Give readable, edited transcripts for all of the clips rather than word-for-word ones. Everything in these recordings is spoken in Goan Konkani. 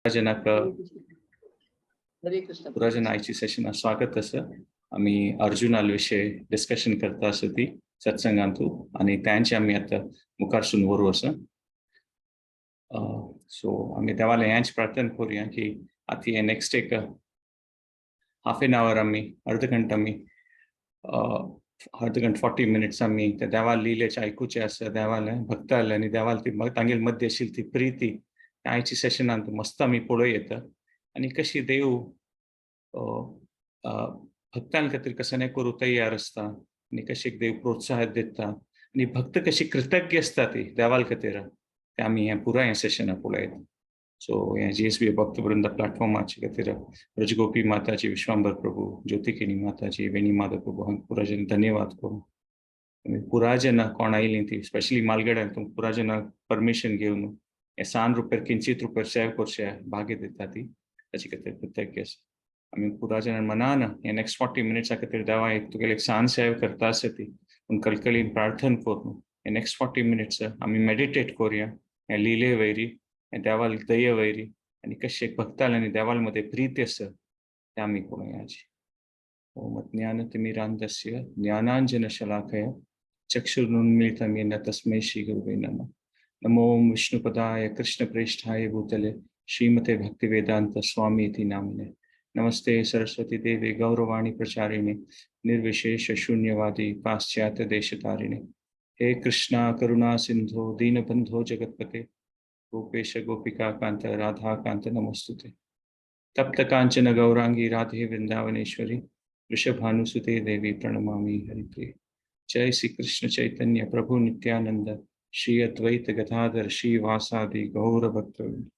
जनाक हरे कृष्ण. पुरा जन आयची सेशनाक स्वागत आसा. आमी अर्जुनाल विशय डिस्कशन करता आसा ती सत्संगांतू आनी तांचे आमी आतां मुखारसून व्हरू आसा. सो आमी देवाले हेंच प्रार्थना करुया की आतां हे नेक्स्ट एक हाफ एन our आमी अर्द घंटा आमी अर्द घंटा 40 मिनिट्स आमी त्या देवाल लिलेचे आयकुचें आसा. देवाले भक्ताले आनी देवाल ती तांगेले मध्य आशिल्ली ती प्रिती आयच्या सेशनांत मस्त आमी पळोवं येता आनी कशी देव भक्तां खातीर कसं नाही करूं तयार आसता आनी कशें देव प्रोत्साहन दिता आनी भक्त कशी कृतज्ञ आसता ती देवाल खातीर, ते आमी हें पुराय हें सेशनाक पळयता. सो हें जीएसबी भक्तवृंद प्लॅटफॉर्माचे खातीर ब्रजगोपी माताजी, विश्वांबर प्रभू, ज्योतिकिणी माताजी, वेणी माधव प्रभू हांकां पुराय जन धन्यवाद करूं. आमी पुराय जना कोण आयलीं ती स्पेशली मालगड्यान तुमकां पुराय जना परमिशन घेवन हे सान रुपेर किंचित रुपेर सेव करचें भाग्य दिता ती ताचे खातीर कृतज्ञ आसा. आमी पुराय जाणां मनान हे नेक्स्ट 40 मिनिट्सा खातीर देवा एक तुगेले एक सान सेव करता आसा ती पूण कळकळीन प्रार्थना करून हे नेक्स्ट 40 मिनिट्स आमी मेडिटेट करुया हे लिले वयरी, हे देवाल दये वयरी आनी कशें भक्ताल आनी देवाल मध्ये प्रीती आसा तें आमी पळोवया. ओम अज्ञानतिमिरान्धस्य ज्ञानाञ्जनशलाकया चक्षुरुन्मीलितं येन तस्मै श्रीगुरुवे नमः. नमो विष्णुपदाय कृष्णप्रेष्ठाय भूतले श्रीमते भक्तिवेदांत स्वामी इति नामिने. नमस्ते सरस्वती देवी गौरवाणी प्रचारिणे निर्विशेष शून्यवादी पाश्चात्य देशतारिणे. हे कृष्णा करुणा सिंधो दीनबंधो जगत्पते गोपेश गोपिका कांत राधा कांत नमस्तुते. तप्त कांचन गौरांगी राधे वृंदावनेश्वरी वृषभानुसुते देवी प्रणमामि हरिप्रिये. जय श्री कृष्ण चैतन्य प्रभु नित्यानंद श्री अद्वैत गदाधर श्रीवासादि गौर भक्तवृंद.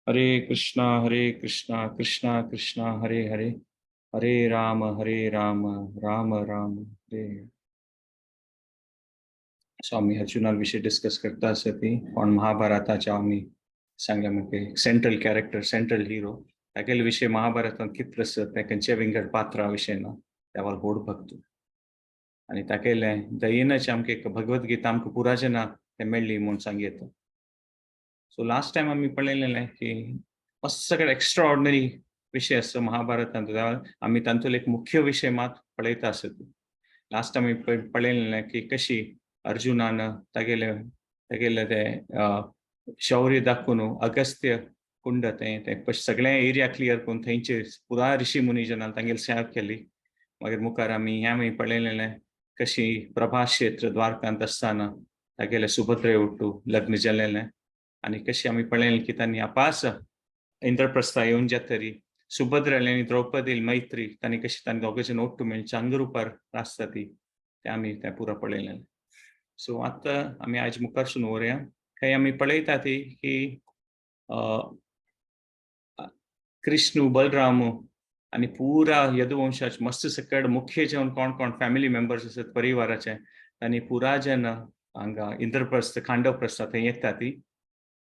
हरे कृष्णा हरे कृष्णा कृष्णा कृष्णा हरे हरे, हरे राम हरे राम राम राम हरे हरे. सो आमी अर्जुना विषय डिस्कस करता आसा ती कोण महाभारताच्या आमी सांगल्या म्हणजे सेंट्रल कॅरेक्टर, सेंट्रल हिरो, तागेले विषय महाभारतांत कितले आसा ते खंयचे विंगड पात्रा विशय ना. देवाल व्हड भक्त आनी तागेले दयेनच आमकां एक भगवद्गीता आमकां पुराजना ते मेळ्ळी म्हूण सांगयता. सो लास्ट टायम आमी पळयलेलें की मस्त सगळे एक्स्ट्रा ऑर्डिनरी विशय आसा महाभारतांत. आमी तातूंतलो एक मुख्य विशय मात पळयता आसत. लास्ट आमी पळयलेलें की कशी अर्जुनान तागेले तागेले ते शौर्य दाखोवन अगस्त्य कुंड तें तें सगळें एरिया क्लियर करून थंयचे पुराय ऋषी मुनी जनान तांगेली सेवा केली. मागीर मुखार आमी हें आमी पळयलेलें कशी प्रभास क्षेत्र द्वारकांत आसतना तागेले सुभद्रे उट्टू लग्न जालेलें आनी कशी आमी पळयलें की तांणी अपास इंद्रप्रस्था येवन जातरी सुभद्रा आनी द्रौपदी मैत्री तांणी कशी तांणी दोगां जाण ओट्टू मेळून चांगरुपार आसता ती तें आमी तें पुरा पळयलें. सो आतां आमी आयज मुखारसून व्हरुया. थंय आमी पळयता ती की कृष्ण, बलराम आनी पुरा यदुवंशाचे मस्त सकट मुख्य जेवन कोण कोण फॅमिली मेंबर्स आसात परिवाराचे तांणी पुरा जन हांगा इंद्रप्रस्थ खांडवप्रस्थ थंय येता ती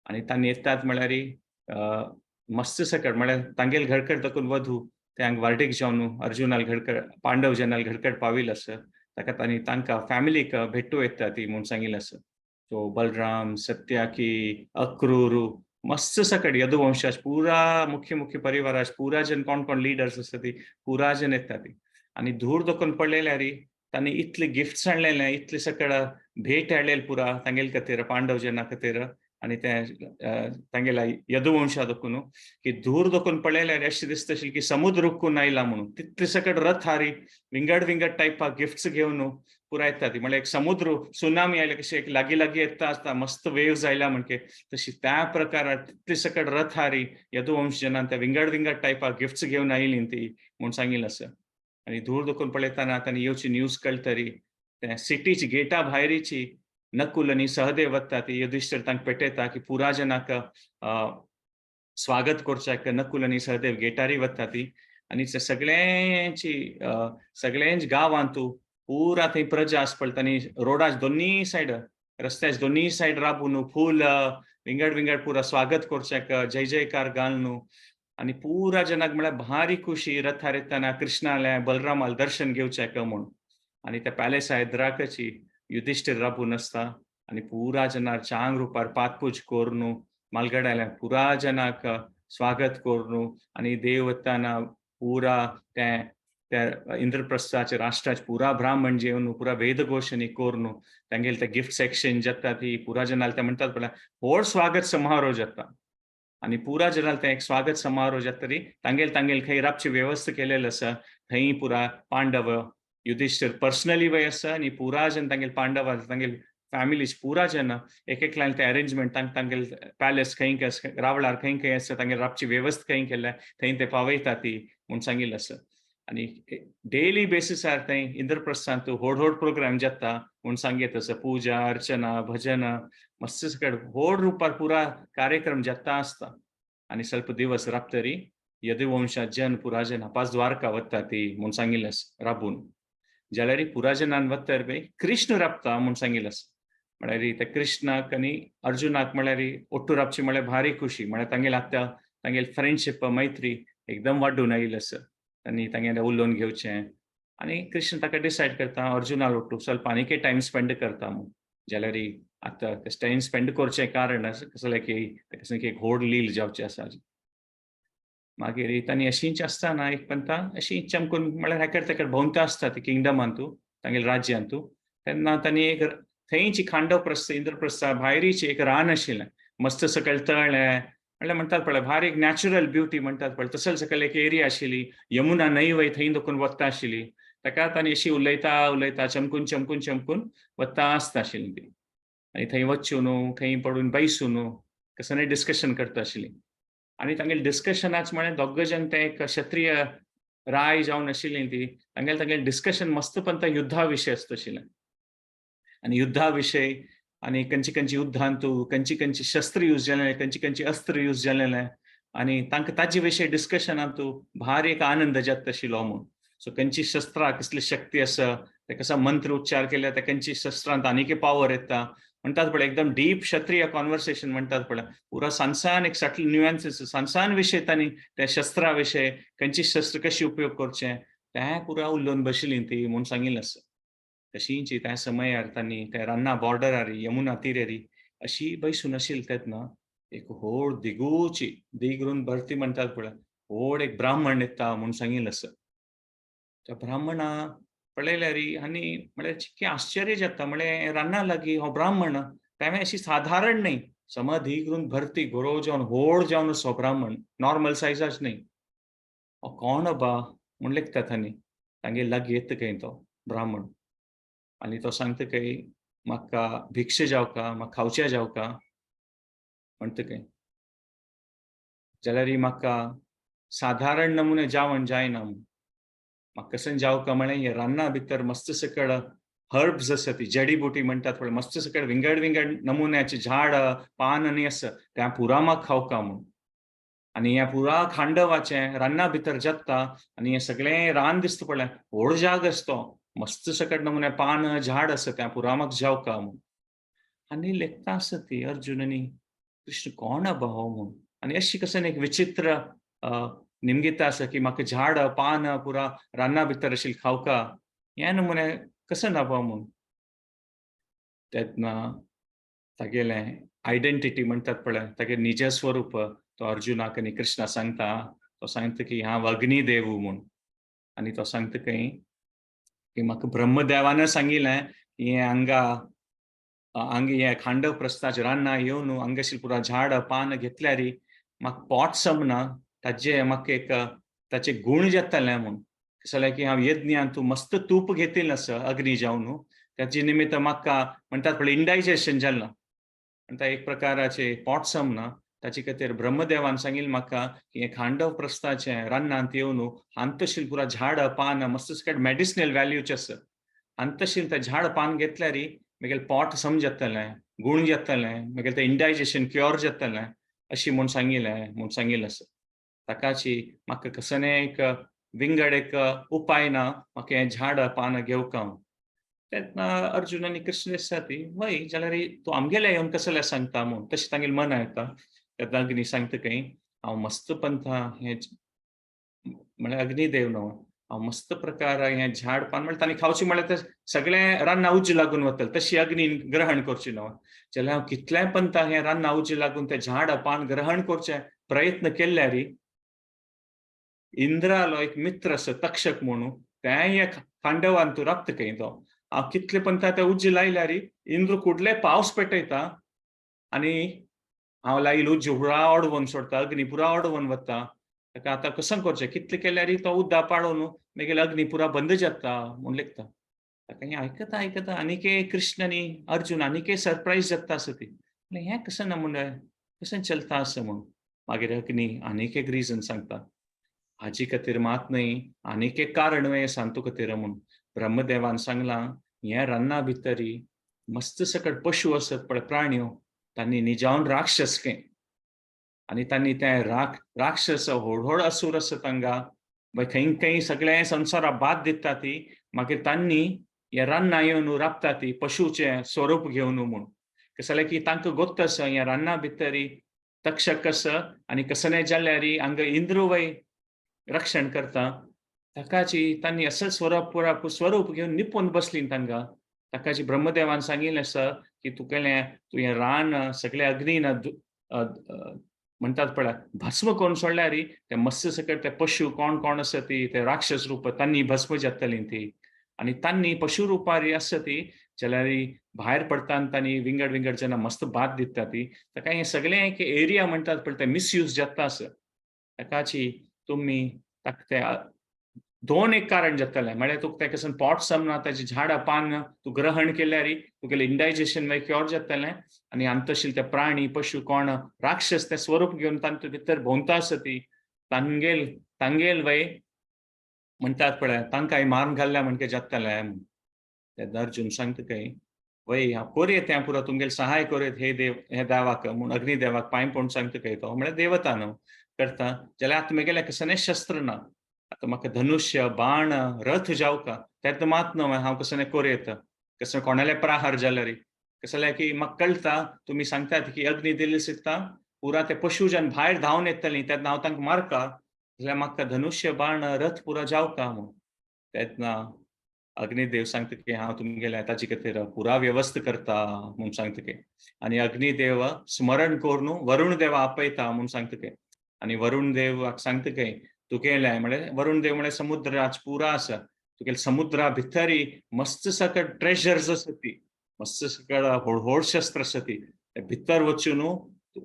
आनी तांणी येतात म्हळ्यार मस्त सकट म्हळ्यार तांगेले घरकड दाखून वधू ते हांगा वार्डीक जावन अर्जुनाल घडकड पांडव जनाल घरकड पाविल आसा ताका तांणी तांकां फॅमिलीक भेटू येता ती म्हूण सांगिल्लें आसा. सो बलराम, सत्याकी, अक्रूर, मस्त सकट यदुवंशाज पुरा मुख्य मुख्य परिवाराज पुरा जन कोण कोण लिडर्स आसा ती पुरा जन येता ती आनी धूर दखून पळयल्यार तांणी इतले गिफ्ट्स हाडलेले, इतले सकट भेट हाडलेले पुरा तांगेले खातीर, पांडव जना खातीर आनी ते तांगेल्या यदुवंशा दखून की धूर दखून पळयल्यार अशें दिसता आशिल्लें की समुद्र उक्कून आयला म्हणून. तितले सकट रथ हारी विंगड विंगड टायपा गिफ्ट्स घेवन पुरा येता ती. म्हळ्यार एक समुद्र सुनामी आयले कशें एक लागीं लागीं येता आसता, मस्त वेव्स आयल्या म्हणके तशी त्या प्रकारात तितले सकट रथ हारी यदुवंश जनान त्या विंगड विंगड टायपा गिफ्ट्स घेवन आयली ती म्हूण सांगिल्लें आसा. आनी धूर दखून पळयतना तांणी येवची न्यूज कळटरी त्या सिटीची गेटा भायरीची नकुल आनी सहदेव वता ती युधिष्ठिर तांकां पेटयता की पुरा जनाक स्वागत करच्याक नकुल आनी सहदेव गेटारी वता ती आनी ते सगळ्यांची सगळ्यांच गांवांतू पुरा थंय प्रजा आस पळयता आनी रोडाच दोन्ही सायड रस्त्याच दोन्ही सायड राबून फूल विंगड विंगड पुरा स्वागत करच्याक जय जयकार घालून आनी पुरा जनाक म्हळ्यार भारी खुशी रथार येताना कृष्णाले बलरामाल दर्शन घेवच्याक म्हूण. आनी त्या पॅलेस द्राकाची युधिष्ठिर राबून आसता आनी पुरा जनार चांग रुपार पातपूज करून मालगड्याल्या पुरा जनाक स्वागत करून आनी देव वताना पुरा त्या त्या इंद्रप्रस्थाचे राष्ट्राचे पुरा ब्राह्मण जेवन पुरा वेदघोषणी करून तांगेले ते गिफ्ट एक्सचेंज जाता ती पुरा जनाल ते म्हणटात पळय व्हड स्वागत समारोह जाता आनी पुरा जनाल ते एक स्वागत समारोह जाता तरी तांगेल तांगेल खंय राबची व्यवस्था केलेली आसा थंय पुरा पांडव युधिष्ठिर पर्सनली वय आसा आनी पुरा जन तांगेल पांडव तांगेल फॅमिलीज पुरा जन एक एकल्यान ते अरेंजमेंट तांक तांगेल पॅलेस खंय खंय रावळार खंय खंय आसा तांगेल राबची व्यवस्था खंय केल्या थंय ते पावयता ती म्हूण सांगिल्लें आसा. आनी डेली बेसिसार थंय इंद्रप्रस्थांत व्हड व्हड प्रोग्राम जाता म्हूण सांगीत आसा, पुजा अर्चना भजन मस्त सगळे व्हड रुपार पुरा कार्यक्रम जाता आसता. आनी स्वल्प दिवस राबतरी यदुवंशा जन पुरा जन हापास द्वारका वता ती म्हूण सांगिल्लें आसा राबून. जाल्यार पुरा जनान वतर पळय कृष्ण राबता म्हूण सांगिल्लें आसा. म्हळ्यार त्या कृष्णाक आनी अर्जुनाक म्हळ्यार ओट्टू राबची म्हळ्यार भारी खुशी, म्हळ्यार तांगेले आतां तांगेले फ्रेंडशीप मैत्री एकदम वाडून आयिल्लें आसा. आनी तांगेले उलोवन घेवचें आनी कृष्ण ताका डिसायड करता अर्जुना ओट्टू ಸ್ವಲ್ಪ आनीकय टायम स्पेंड करता म्हूण. जाल्यार आतां टायम स्पेंड करचें कारण कसलें की कसलें की एक व्हड लील जावचें आसा. मागीर तांणी अशींच आसतना एक पंता अशी चमकून म्हळ्यार हेकर तेकर भोंवता आसता ती किंगडमांतू तांगेले राज्यांतू. तेन्ना तांणी एक थंयची खांडवप्रस्थ इंद्रप्रस्था भायरीची एक रान आशिल्लें मस्त सकयल तळें म्हणल्यार म्हणटात पळय भारी एक नॅचरल ब्युटी म्हणटात पळय तसले सकयल एक एरिया आशिल्ली, यमुना न्हंय वय थंय दोकून वता आशिल्ली. ताका तांणी अशी उलयता उलयता चमकून चमकून चमकून वता आसता आशिल्ली ती. आनी थंय वचून थंय पडून बैसून कसलें डिस्कशन करता आशिल्ली. आनी तांगेले डिस्कशनाच म्हळ्यार दोग जन ते एक क्षत्रिय राय जावन आशिल्ली ती तांगेले तांगेले डिस्कशन मस्त पंता युद्धा विशय आसता आशिल्लें. आनी युद्धा विशय आनी खंयची खंयची युद्धांतू खंयची खंयची शस्त्र यूज जालें खंयची खंयची अस्त्र यूज जालेलें आनी तांकां ताजे विशय डिस्कशनांतू भारी एक आनंद जाता आशिल्लो म्हूण. सो खंयची शस्त्रां कसली शक्ती आसा ते कसा मंत्र उच्चार केल्यार ते खंयची शस्त्रांत आनीकय पावर येता म्हणटात पळय एकदम डीप क्षत्रिय कॉन्वर्सेशन म्हणटात पळय पुरा सानसान एक सटल न्युएन्सीस सानसान विशय तांणी त्या शस्त्रा विशय खंयची शस्त्र कशी उपयोग करचें तें पुरा उलोवन बशिल्ली ती म्हूण सांगिल्लें आसा. तशींची त्या समयार तांणी त्या रान्ना बॉर्डरार यमुना तिरेरी अशी बैसून आशिल्ली तेन्ना एक व्हड दिगूची दिगरून भरती म्हणटात पळय व्हड एक ब्राह्मण येता म्हूण सांगिल्लें आसा. त्या ब्राह्मणा पळयल्यार आनी म्हळ्यार चिके आश्चर्य जाता म्हळ्यार रान्ना लागीं हो ब्राह्मण तें अशी साधारण न्हय सम दिगरून भरती गोरो जावन व्हड जावन असो ब्राह्मण नॉर्मल सायजाच न्हय हो कोण बा म्हूण लेखता तांणी तांगे लागीं येता खंय तो ब्राह्मण आनी तो सांगता खंय म्हाका भिक्षा जावका म्हाका खावच्या जावका म्हणटा खंय. जाल्यार म्हाका साधारण नमुने जावन जायना म्हूण म्हाका कशें जावका म्हळें हे रान्ना भितर मस्त सकळ हर्ब्स आसा ती जडी बुटी म्हणटात पळय मस्त सकळ विंगड विंगड नमुन्याची झाड पान आनी आसा त्या पुरा म्हाका खावका म्हूण. आनी ह्या पुरा खांडवाचें रान्ना भितर जाता आनी हें सगळें रान दिसता पळय व्हड जाग आसा तो मस्त सकट नमुने पान झाड आसा त्या पुरा म्हाका जावका म्हूण. आनी लेखता आसा ती अर्जुन आनी कृष्ण कोण आबा हो म्हूण. आनी अशी कसं एक विचित्र निमगिता आसा की म्हाका झाड पान पुरा रान्ना भितर आशिल्लें खावका हें नमुने कसं ना म्हूण. तेन्ना तागेलें आयडेंटिटी म्हणटात पळय तागेलें निज स्वरूप तो अर्जुनाक आनी कृष्णा सांगता. तो सांगता की हांव अग्निदेव म्हूण. आनी तो सांगता खंय की म्हाका ब्रह्मदेवान सांगिल्लें की हें हांगा हांगा हें खांडव प्रस्थाचें रान्ना येवन हांगाशील पुरा झाड पान घेतल्यार म्हाका पोट समना ताजे म्हाका एक ताचे गूण जातले म्हूण. जाल्यार की हांव यज्ञान तूं मस्त तूप घेतिल्लें आसा अग्नी जावन ताजे निमित्त म्हाका म्हणटात पळय इंडायजेशन जालें म्हणटा एक प्रकाराचे पोट समना ताचे खातीर ब्रह्मदेवान सांगिल्लें म्हाका की हें खांडव प्रस्थाचें रान्नांत येवन हांतशील पुरा झाड पान मस्त सकट मेडिसिनल व्हॅल्यूचें आसा हांतशील तें झाड पान घेतल्यार मागीर पोट समजतलें गूण जातलें मागीर तें इंडायजेशन क्युअर जातलें अशी म्हूण सांगिल्लें म्हूण सांगिल्लें आसा. ताकाची म्हाका कसलें एक विंगड एक उपाय ना म्हाका हें झाड पान घेवका. तेन्ना अर्जुन आनी कृष्ण दिसता ती वय जाल्यार तूं आमगेलें येवन कसलें सांगता म्हूण तशें तांगेलें मन येता. तेन्ना अग्नी सांगता खंय हांव मस्त पंथा हें म्हळ्यार अग्निदेव न्हू हांव मस्त प्रकार हें झाड पान म्हळ्यार तांणी खावची म्हळ्यार ते सगळें रान्ना उज्ज लागून वतलें, तशी अग्नी ग्रहण करची न्हू. जाल्यार हांव कितलें पंता हें रान्ना उज्ज लागून तें झाड पान ग्रहण करचें प्रयत्न केल्यार इंद्रालो एक मित्र आसा तक्षक म्हणून, तेंय खांडवान तूं राबता खंय तो. हांव कितले पंता ते उज्ज लायल्यार इंद्र कुडले पावस पेटयता आनी हांव लायल उज्ज पुरा अडवून सोडटा, अग्नी पुरा अडवून वता. ताका आतां कसं करचें, कितलें केल्यार तो उद्दा पाळोवन मागीर अग्नी पुरा बंद जाता म्हूण लेखता. ताका हें आयकता आयकता आनीक कृष्ण आनी अर्जुन आनीक सरप्रायज जाता आसा ती, हें कसं ना म्हूण कसं चलता आसा म्हूण. मागीर अग्नी आनीक एक रिजन सांगता, हाजी खातीर मात न्हय आनीक एक कारण सांगतो खातीर म्हूण. ब्रह्मदेवान सांगलां ह्या रान्ना भितरी मस्त सकट पशु आसत पळय प्राण्यो, तांणी निजावन राक्षस के आनी तांणी ते राक्षस व्हड व्हड असूर आसत तांकां खंय खंय सगळें संवसारा बाद दिता ती. मागीर तांणी ह्या रान्ना येवन राबता ती पशुचें स्वरूप घेवन म्हूण. कशें जाल्यार की तांकां गोत्त आसा ह्या रान्ना भितरी तक्षक आसा आनी कसलें जाल्यार हांगा इंद्र वय रक्षण करता, ताकाची तांणी असं स्वरूप स्वरूप घेवन निपून बसली तांकां. ताकाची ब्रह्मदेवान सांगिल्लें आसा की तुगेलें तुवें रान सगळे अग्नीन म्हणटात पळय भस्म करून सोडल्यार ते मस्त सकट ते पशु कोण कोण आसा ती ते राक्षस रूप तांणी भस्म जातली ती. आनी तांणी पशु रुपारी आसा ती जाल्यार भायर पडटा आनी तांणी विंगड विंगड जेन्ना मस्त बाद दिता ती. ताका हें सगळें एक एरिया म्हणटात पळय ते मिसयूज जाता आसा. ताकाची तुमी ताका ते दोन एक कारण जातलें म्हळ्यार तुका तेका पोट समना ताजी झाडां पान तूं ग्रहण केल्यार तुगेलें इंडायजेशन मागीर क्योर जातलें आनी आमतशील ते प्राणी पशु कोण राक्षस ते स्वरूप घेवन तांचे भितर भोंवता आसा ती तांगेल तांगेल वय म्हणटात पळय तांकां मारून घाल्ल्या म्हणके जातलें. तेन्ना अर्जुन सांगता काय वय हांव कोरयेत तें पुरो तुमगेल सहाय कोरयेत हे देव हे देवाक म्हूण अग्निदेवाक पांय पडून सांगता काय तो म्हळ्यार देवता न्हू करता. जाल्यार आतां म्हगेलें कसलें शस्त्र ना, आतां म्हाका धनुष्य बाण रथ जावका तेन्ना मात न्हू हांव कसलें कोरयेत कसलें कोणाले प्रहार जाल्यार कसलें की म्हाका कळटा तुमी सांगतात की अग्नी दिली सिता पुरा ते पशु जन भायर धांवन येतली तेन्ना हांव तांकां मारका जाल्यार म्हाका धनुष्य बाण रथ पुरा जावका म्हूण. तेन्ना अग्निदेव सांगता की हांव तुमगेल्या ताजे खातीर पुरा व्यवस्था करता म्हूण सांगता की. आनी अग्निदेव स्मरण करून वरुण देवा आपयता म्हूण सांगता की. आनी वरुण देवाक सांगता की तुगेलें म्हळ्यार वरुण देव म्हळ्यार समुद्राच पुरा आसा तुगेले समुद्रा भितरी मस्त सकट ट्रेजर्स आसा ती मस्त सकट व्हड व्हड शस्त्र आसा ती भितर वचून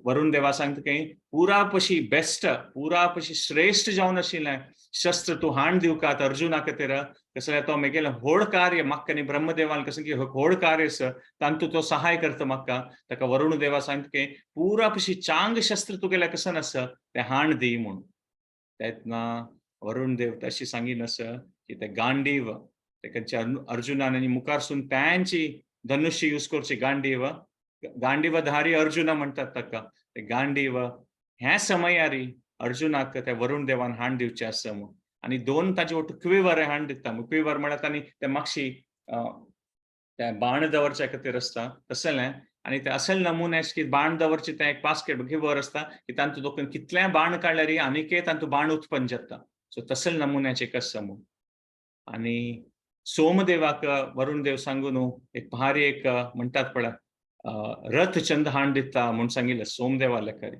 वरुण देवा सांगता की पुरा पशी बेस्ट पुरा पशी श्रेष्ठ जावन आशिल्लें शस्त्र तूं हाण दिवकात अर्जुना खातीर. कसलें तो मेगेलें व्हड कार्य म्हाका न्ही ब्रह्मदेवान कसलें की व्हड कार्य आसा तांतूं तो सहाय करता म्हाका. ताका वरुण देवा सांगता की पुरा पशी चांग शस्त्र तुगेलें कसन आसा तें हाण दी म्हूण. तेन्ना वरुण देव तशी सांगीन आसा की ते गांडीव तेका अर्जुनान आनी मुखारसून तांची धनुष्य यूज करची गांडीव, गांडीवधारी अर्जुना म्हणटात ताका. ते गांडीव ह्या समयारी अर्जुनाक ते वरुण देवान हाण दिवचें आसा म्हूण. आनी दोन ताजे वट क्विवर हाण दिता. क्विवर म्हळ्यार तांणी ते मागशी ते बाण दवरच्या खातीर आसता तसलें. आनी ते असल नमुन्याचे की बाण दवरचे तें एक बास्केट क्विवर आसता की तांतूं दोन कितलें बाण काडल्यार आनीकय तांतूं बाण उत्पन्न जाता. सो तसल नमुन्याचें एक आसा म्हूण. आनी सोमदेवाक वरुण देव सांगून एक भारी एक म्हणटात पळय रथ चंद हाण दिता म्हूण सांगिल्लें सोमदेवा लेखारी.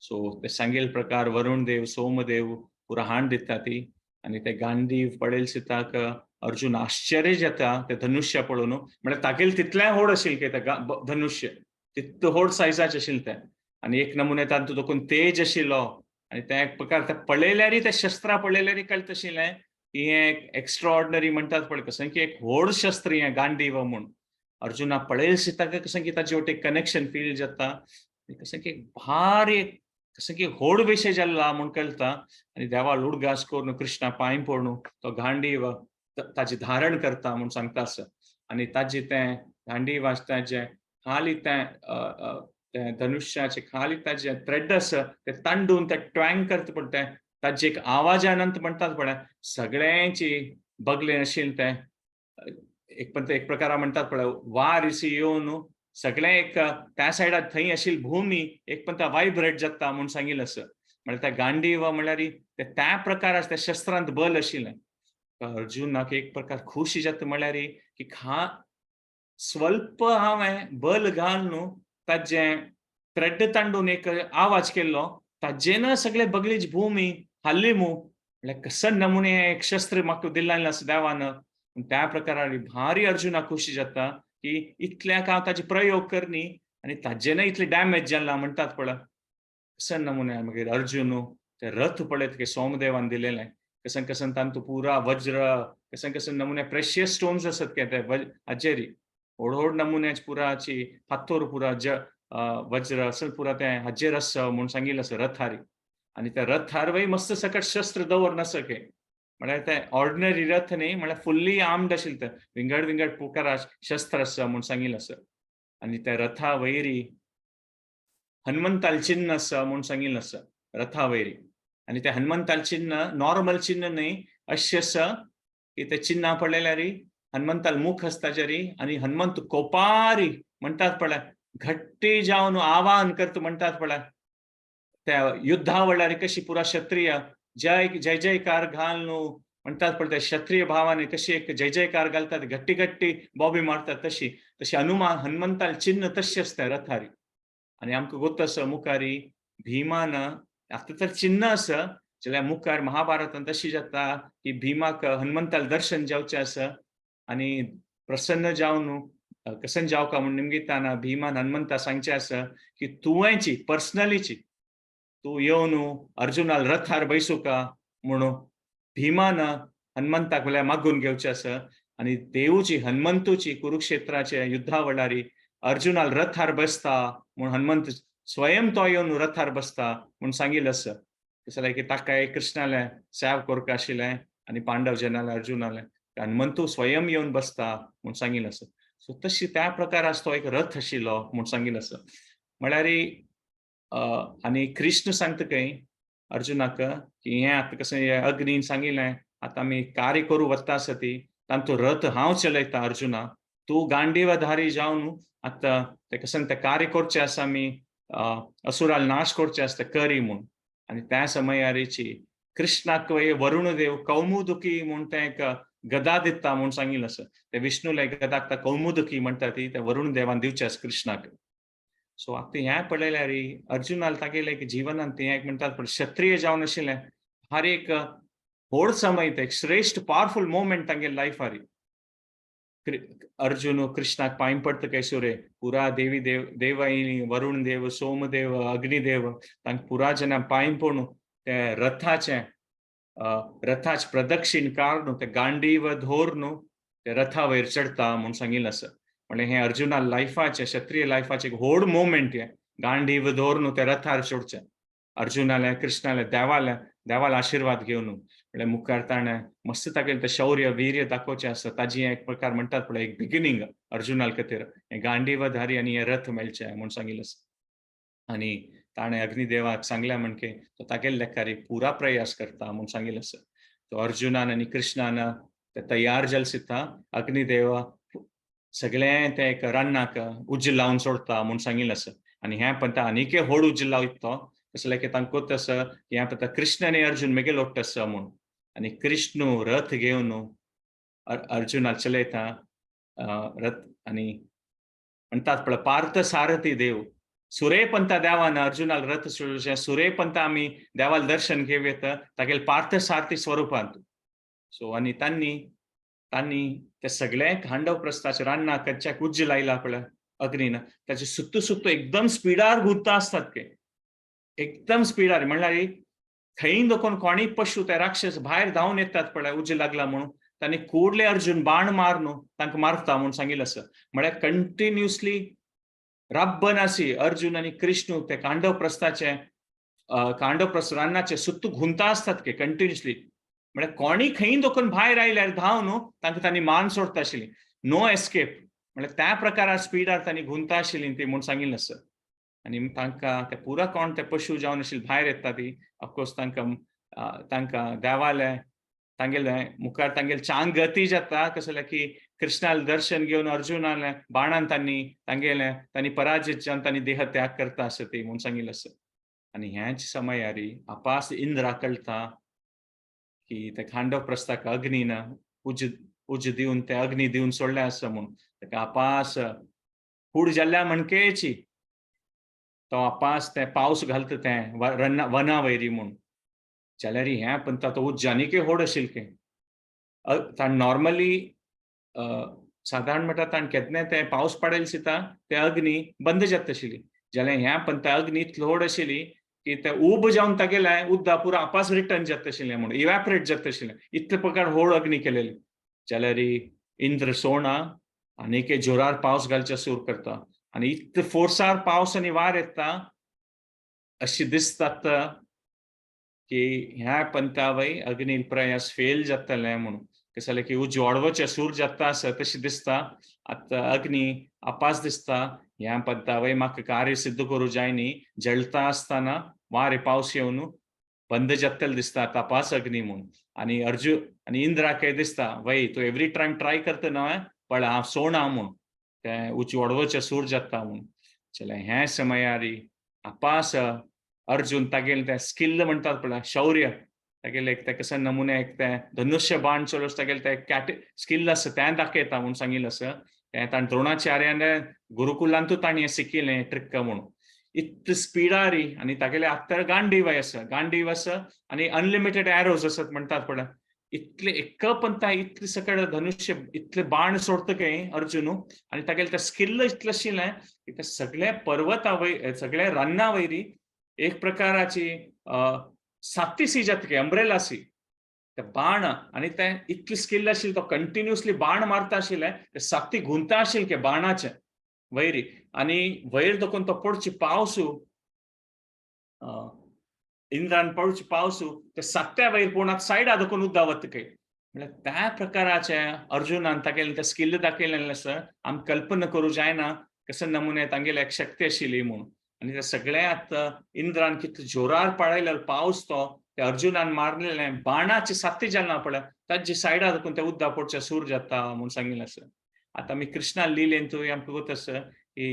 सो ते सांगेल प्रकार वरुण देव सोमदेव पुरा हाण दिता ती. आनी ते गांधी पळयल सिताक अर्जुन आश्चर्य जाता ते धनुष्य पळोवन. म्हळ्यार तागेल तितलें व्हड आशिल्लें की ते धनुष्य तितलें व्हड सायजाचें आशिल्लें तें. आनी एक नमुने तातूंत दोकून तेज आशिल्लो आनी ते एक प्रकार ते पळयल्यारय ते शस्त्रां पळयल्यारय कळटा आशिल्लें की हें एक एक्स्ट्रा ऑर्डनरी म्हणटात पळय कसं की एक व्हड शस्त्र हें गांधीव म्हूण. अर्जुना पळयल सिताक कसं की ताजे वटेन कनेक्शन फील जाता कसं की भारी कसं की व्हड विशय जाल्ला म्हूण कळटा. आनी देवा उडगास करून कृष्णा पांय पडून तो गांडीव ताजें धारण करता म्हूण सांगता आसा. आनी ताजें तें गांडीव ताजें खाली तें तें धनुष्याचें खाली ताजें थ्रेड आसा तें तांडून तें ट्वँग करता पण तें ताजे एक आवाजानंत म्हणटात पळय सगळ्यांची बगलें आशिल्लें तें एक पण एक प्रकारा म्हणटात पळय वार इसी येवन सगळें एक त्या सायडाक थंय आशिल्ली भूमी एक पण वायब्रेट जाता म्हूण सांगिल्लें आसा. म्हळ्यार त्या गांडीव म्हणल्यार ते त्या प्रकार त्या शस्त्रांत बल आशिल्लें. अर्जुनाक एक प्रकार खुशी जाता म्हळ्यार की खा स्वल्प हांवें बल घाल न्हू ताजें त्रेड्ड तांडून एक आवाज केल्लो ताजेन सगळे बगलीच भूमी हाल्ली मू. म्हळ्यार कसन नमुने एक शस्त्र म्हाका दिल्लें आसा देवान. त्या प्रकारान भारी अर्जुनाक खुशी जाता की इतल्याक हांव ताजे प्रयोग करनी आनी ताजेन इतले डॅमेज जाला म्हणटात पळय. कसन नमुने मागीर अर्जुन ते रथ पळयत की सोमदेवान दिलेलें कसन कसन तांतू पुरा वज्र कसन कसन नमुने प्रेशियस स्टोन्स आसत के ते हाजेरी व्हड व्हड नमुन्याची पुराची फातोर पुरा वज्र असल पुरा ते हाजेर आसा म्हूण सांगिल्लें आसा रथारी. आनी त्या रथार वय मस्त सकट शस्त्र दवर नासके म्हळ्यार ते ऑर्डिनरी रथ न्ही, म्हळ्यार फुल्ली आर्म्ड आशिल्ले ते विंगड विंगड प्रकारा शस्त्र आसा म्हूण सांगिल्लें आसा. आनी त्या रथा वयरी हनुमंताल चिन्न आसा म्हूण सांगिल्लें आसा रथा वयरी. आनी ते हनुमंताल चिन्न नॉर्मल चिन्न न्ही, अशें आसा की ते चिन्नां पळयल्यार हनुमंताल मुख आसता ताजेर आनी हनुमंत कोपारी म्हणटात पळय घट्टी जावन आवाहन करता म्हणटात पळय त्या युद्धा वेळार कशी पुरा क्षत्रिय जय जय जयकार घाल न्हू म्हणटात पळय त्या क्षत्रिय भावाने कशी एक जय जयकार घालतात घट्टी घट्टी बॉबी मारतात तशी तशी हनुमान हनुमंताल चिन्न तशी आसता रथारी. आनी आमकां गोत आसा मुखारी भीमान आतां तर चिन्न आसा जाल्यार मुखार महाभारतान तशी जाता की भीमाक हनुमंताल दर्शन जावचें आसा आनी प्रसन्न जावन कसन जावका म्हूण निमगिताना भीमान हनुमंता सांगचें आसा की तुवेंची पर्सनलीची तूं येवन अर्जुनाल रथार बैसुका म्हणून भीमान हनुमंताक म्हळ्यार मागून घेवचें आसा. आनी देवूची हनुमंतूची कुरुक्षेत्राचे युद्धा वेळारी अर्जुनाल रथार बसता म्हूण हनुमंत स्वयं तो येवन रथार बसता म्हूण सांगिल्लें आसा. कशें की ताका कृष्णालें सेव करपा आशिल्लें आनी पांडव जनालें अर्जुनालें हनुमंतू स्वयं येवन बसता म्हूण सांगिल्लें आसा. सो तशी त्या प्रकाराचो तो एक रथ आशिल्लो म्हूण सांगिल्लें आसा. म्हळ्यार आनी कृष्ण सांगता खंय अर्जुनाक की हें आतां कशें अग्नीन सांगिल्लें आतां आमी कार्य करूं वता आसा ती तांचो रथ हांव चलयता अर्जुना, तूं गांडीवधारी जावन आतां तें कशें तें कार्य करचें आसा आमी असुराल नाश करचें आसता करी म्हूण. आनी त्या समयारीची कृष्णाक वरुणदेव कौमुदुकी म्हूण तें एक गदा दिता म्हूण सांगिल्लें आसा. ते विष्णुले गदाक ता कौमुदुकी म्हणटा ती त्या वरुण देवान दिवचें आसा कृष्णाक. सो आतां हें पळयल्यार अर्जुनाल तागेलें एक जिवनांत तें एक म्हणटात पण क्षत्रिय जावन आशिल्लें हर एक व्हड समय ते एक श्रेश्ठ पावरफुल मोमेंट तांगेले लायफारी. अर्जुन कृष्णाक पांय पडटा कैसुरे पुरा देवी देव देवाई वरुण देव सोमदेव अग्निदेव तांकां पुरा जना पांय पडून ते रथाचें रथाच प्रदक्षिण कार न्हू ते गांडीव धोर न्हू ते रथा वयर चडटा म्हूण सांगिल्लें आसा. म्हणल्यार हें अर्जुना लायफाचें क्षत्रिय लायफाचें एक व्हड मोमेंट हें गांडीव धोर न्हू ते रथार चडचें अर्जुनालें कृष्णालें देवालें देवाले आशिर्वाद घेवन म्हणल्यार मुखार ताणें मस्त तागेलें तें शौर्य वीर्य दाखोवचें आसा. ताजी एक प्रकार म्हणटात पळय एक बिगिनींग अर्जुनाल खातीर हें गांडीवधारी आनी हें रथ मेळचें म्हूण सांगिल्लें आसा. आनी ताणें अग्निदेवाक सांगलें म्हणके तो तागेले लेखारी पुरा प्रयास करता म्हूण सांगिल्लें आसा. तो अर्जुनान आनी कृष्णान ते तयार जाले सिता अग्निदेव सगळें तें एक रान्नाक उज्ज लावन सोडता म्हूण सांगिल्लें आसा. आनी हें पण आनीक व्हड उज्ज लायता तो कसलें की तांकां गोत आसा की हें पळय कृष्ण आनी अर्जुन मेगेल लोट्ट आसा म्हूण. आनी कृष्ण रथ घेवन अर्जुनाक चलयता रथ आनी म्हणटात पळय पार्थ सारथी देव सुरेपंता देवान अर्जुनाक रथ सुरेपंता आमी देवाल दर्शन घेवयत तागेले पार्थ सारथी स्वरुपांत. सो आनी तांणी तांणी ते सगळे खांडव प्रस्थाचे रान्ना कच्च्याक उज्ज लायला पळय अग्नीन ताचे सुत्तू सुत्तू एकदम स्पिडार घुंवता आसतात ते एकदम स्पिडार म्हणल्यार थंय देखून कोणीय पशु ते राक्षस भायर धांवन येतात पळय उज्ज लागला म्हणून तांणी कोडले अर्जुन बाण मार न्हू तांकां मारता म्हूण सांगिल्लें आसा. म्हळ्यार कंटिन्युअसली राब्बन आसी अर्जुन आनी कृष्ण ते कांडव प्रस्थाचे कांडव प्रस्थ रान्नाचे सुत्तू घुंता आसतात के कंटिन्युअसली. म्हळ्यार कोणी खंय देखून भायर आयल्यार धांव न्हू तांकां तांणी मान सोडटा आशिल्ली नो एस्केप म्हळ्यार त्या प्रकारार स्पिडार तांणी घुंता आशिल्ली ती म्हूण सांगिल्लें आसा. आनी तांकां ते पुरा कोण ते पशु जावन आशिल्ले भायर येता ती ऑफकोर्स तांकां तांकां देवाले तांगेले मुखार तांगेले चांग गती जाता कसलें की कृष्णाले दर्शन घेवन अर्जुनाले बाणान तांणी तांगेले तांणी पराजित जावन तांणी देह त्याग करता आसा ती म्हूण सांगिल्लें आसा. आनी ह्याच समयारी आपास इंद्रा कळटा की ते खांडव प्रस्थाक अग्नीन उज उज दिवन ते अग्नी दिवन सोडले आसा म्हूण. ताका आपास कूड जाल्ल्या म्हणकेची तो आपास ते पावस घालता तें वना वैरी म्हूण. जाल्यार हें पण तो उज्ज आनीकय व्हड आशिल्लें. ताण नॉर्मली सादारण म्हणटा ताण केन्ना ते पावस पडेल दिता ते अग्नी बंद जाता आशिल्ली. जाल्यार ह्या पण त्या अग्नी इतलो व्हड आशिल्ली की ते उब जावन तागेलें उदक पुरो आपास रिटर्न जाता आशिल्लें म्हूण, इवॅपरेट जाता आशिल्लें, इतले प्रकार व्हड अग्नी केलेली. जाल्यार इंद्र सोणा आनीक जोरार पावस घालचे सुरू करता आनी इतले फोर्सार पावस आनी वार येता अशी दिसतात की ह्या पंथावय अग्नी प्रयास फेल जातलें म्हणून. कशें जालें की उजो वाडोवचें सूर जाता आसा तशें दिसता. आतां अग्नी आपास दिसता ह्या पंथावय म्हाका कार्य सिद्ध करूं जाय न्ही, जळता आसतना वारे पावस येवन बंद जातलें दिसता तपास अग्नी म्हूण. आनी अर्जुन आनी इंद्राकय दिसता वय तूं एवरी टायम ट्राय करता न्हय पण हांव सोणा म्हूण, तें उच्च वाडोवचें सूर जाता म्हूण. जाल्यार ह्या समयारी आपास अर्जुन तागेलें तें स्किल म्हणटात पळय, शौर्य तागेलें एक तें कशें नमुने एक तें धनुष्य बाण चलोवचें तागेलें तें कॅट स्किल आसा तें दाखयता म्हूण सांगिल्लें आसा. तें ताणें द्रोणाचार्यान गुरुकुलांतूच ताणें हें शिकिल्लें ट्रिक म्हूण. इतले स्पिडारी आनी तागेले आत्तार गांडीव आसा, गांडीव आसा आनी अनलिमिटेड एरोज आसात म्हणटात पळय. इतले एक पंता इतले सकळ धनुष्य इतले बाण सोडता काय अर्जुन आनी तागेलें तें स्किल इतलें आशिल्लें की ते सगळे पर्वता वयर सगळे रान्ना वयरी एक प्रकाराची साती सी जाता काय अंब्रेला सी ते बाण आनी ते इतली स्किल आशिल्लें तो कंटिन्युअसली बाण मारता आशिल्लें ते साती गुंता आशिल्लें के बाणाचे वैरी आनी वयर दखून तो पडची पावसू इंद्रान पडची पावसू ते सात्या वयर पूण सायडा दखून उद्दा वता काय. म्हळ्यार त्या प्रकाराचे अर्जुनान तागेलें तें स्किल दाखयलें आसा. आमी कल्पना करूं जायना कशे नमुने तांगेली एक शक्ती आशिल्ली म्हूण. आनी ते सगळे आतां इंद्रान कितले जोरार पळयले पावस तो ते अर्जुनान मारलेलें बाणाचे साथी जालें पळय ताजे सायडा दखून ते उद्दा पडचे सूर जाता म्हूण सांगिल्लें आसा. आतां आमी कृष्णा लिलेन तूं आमकां गोत आसा की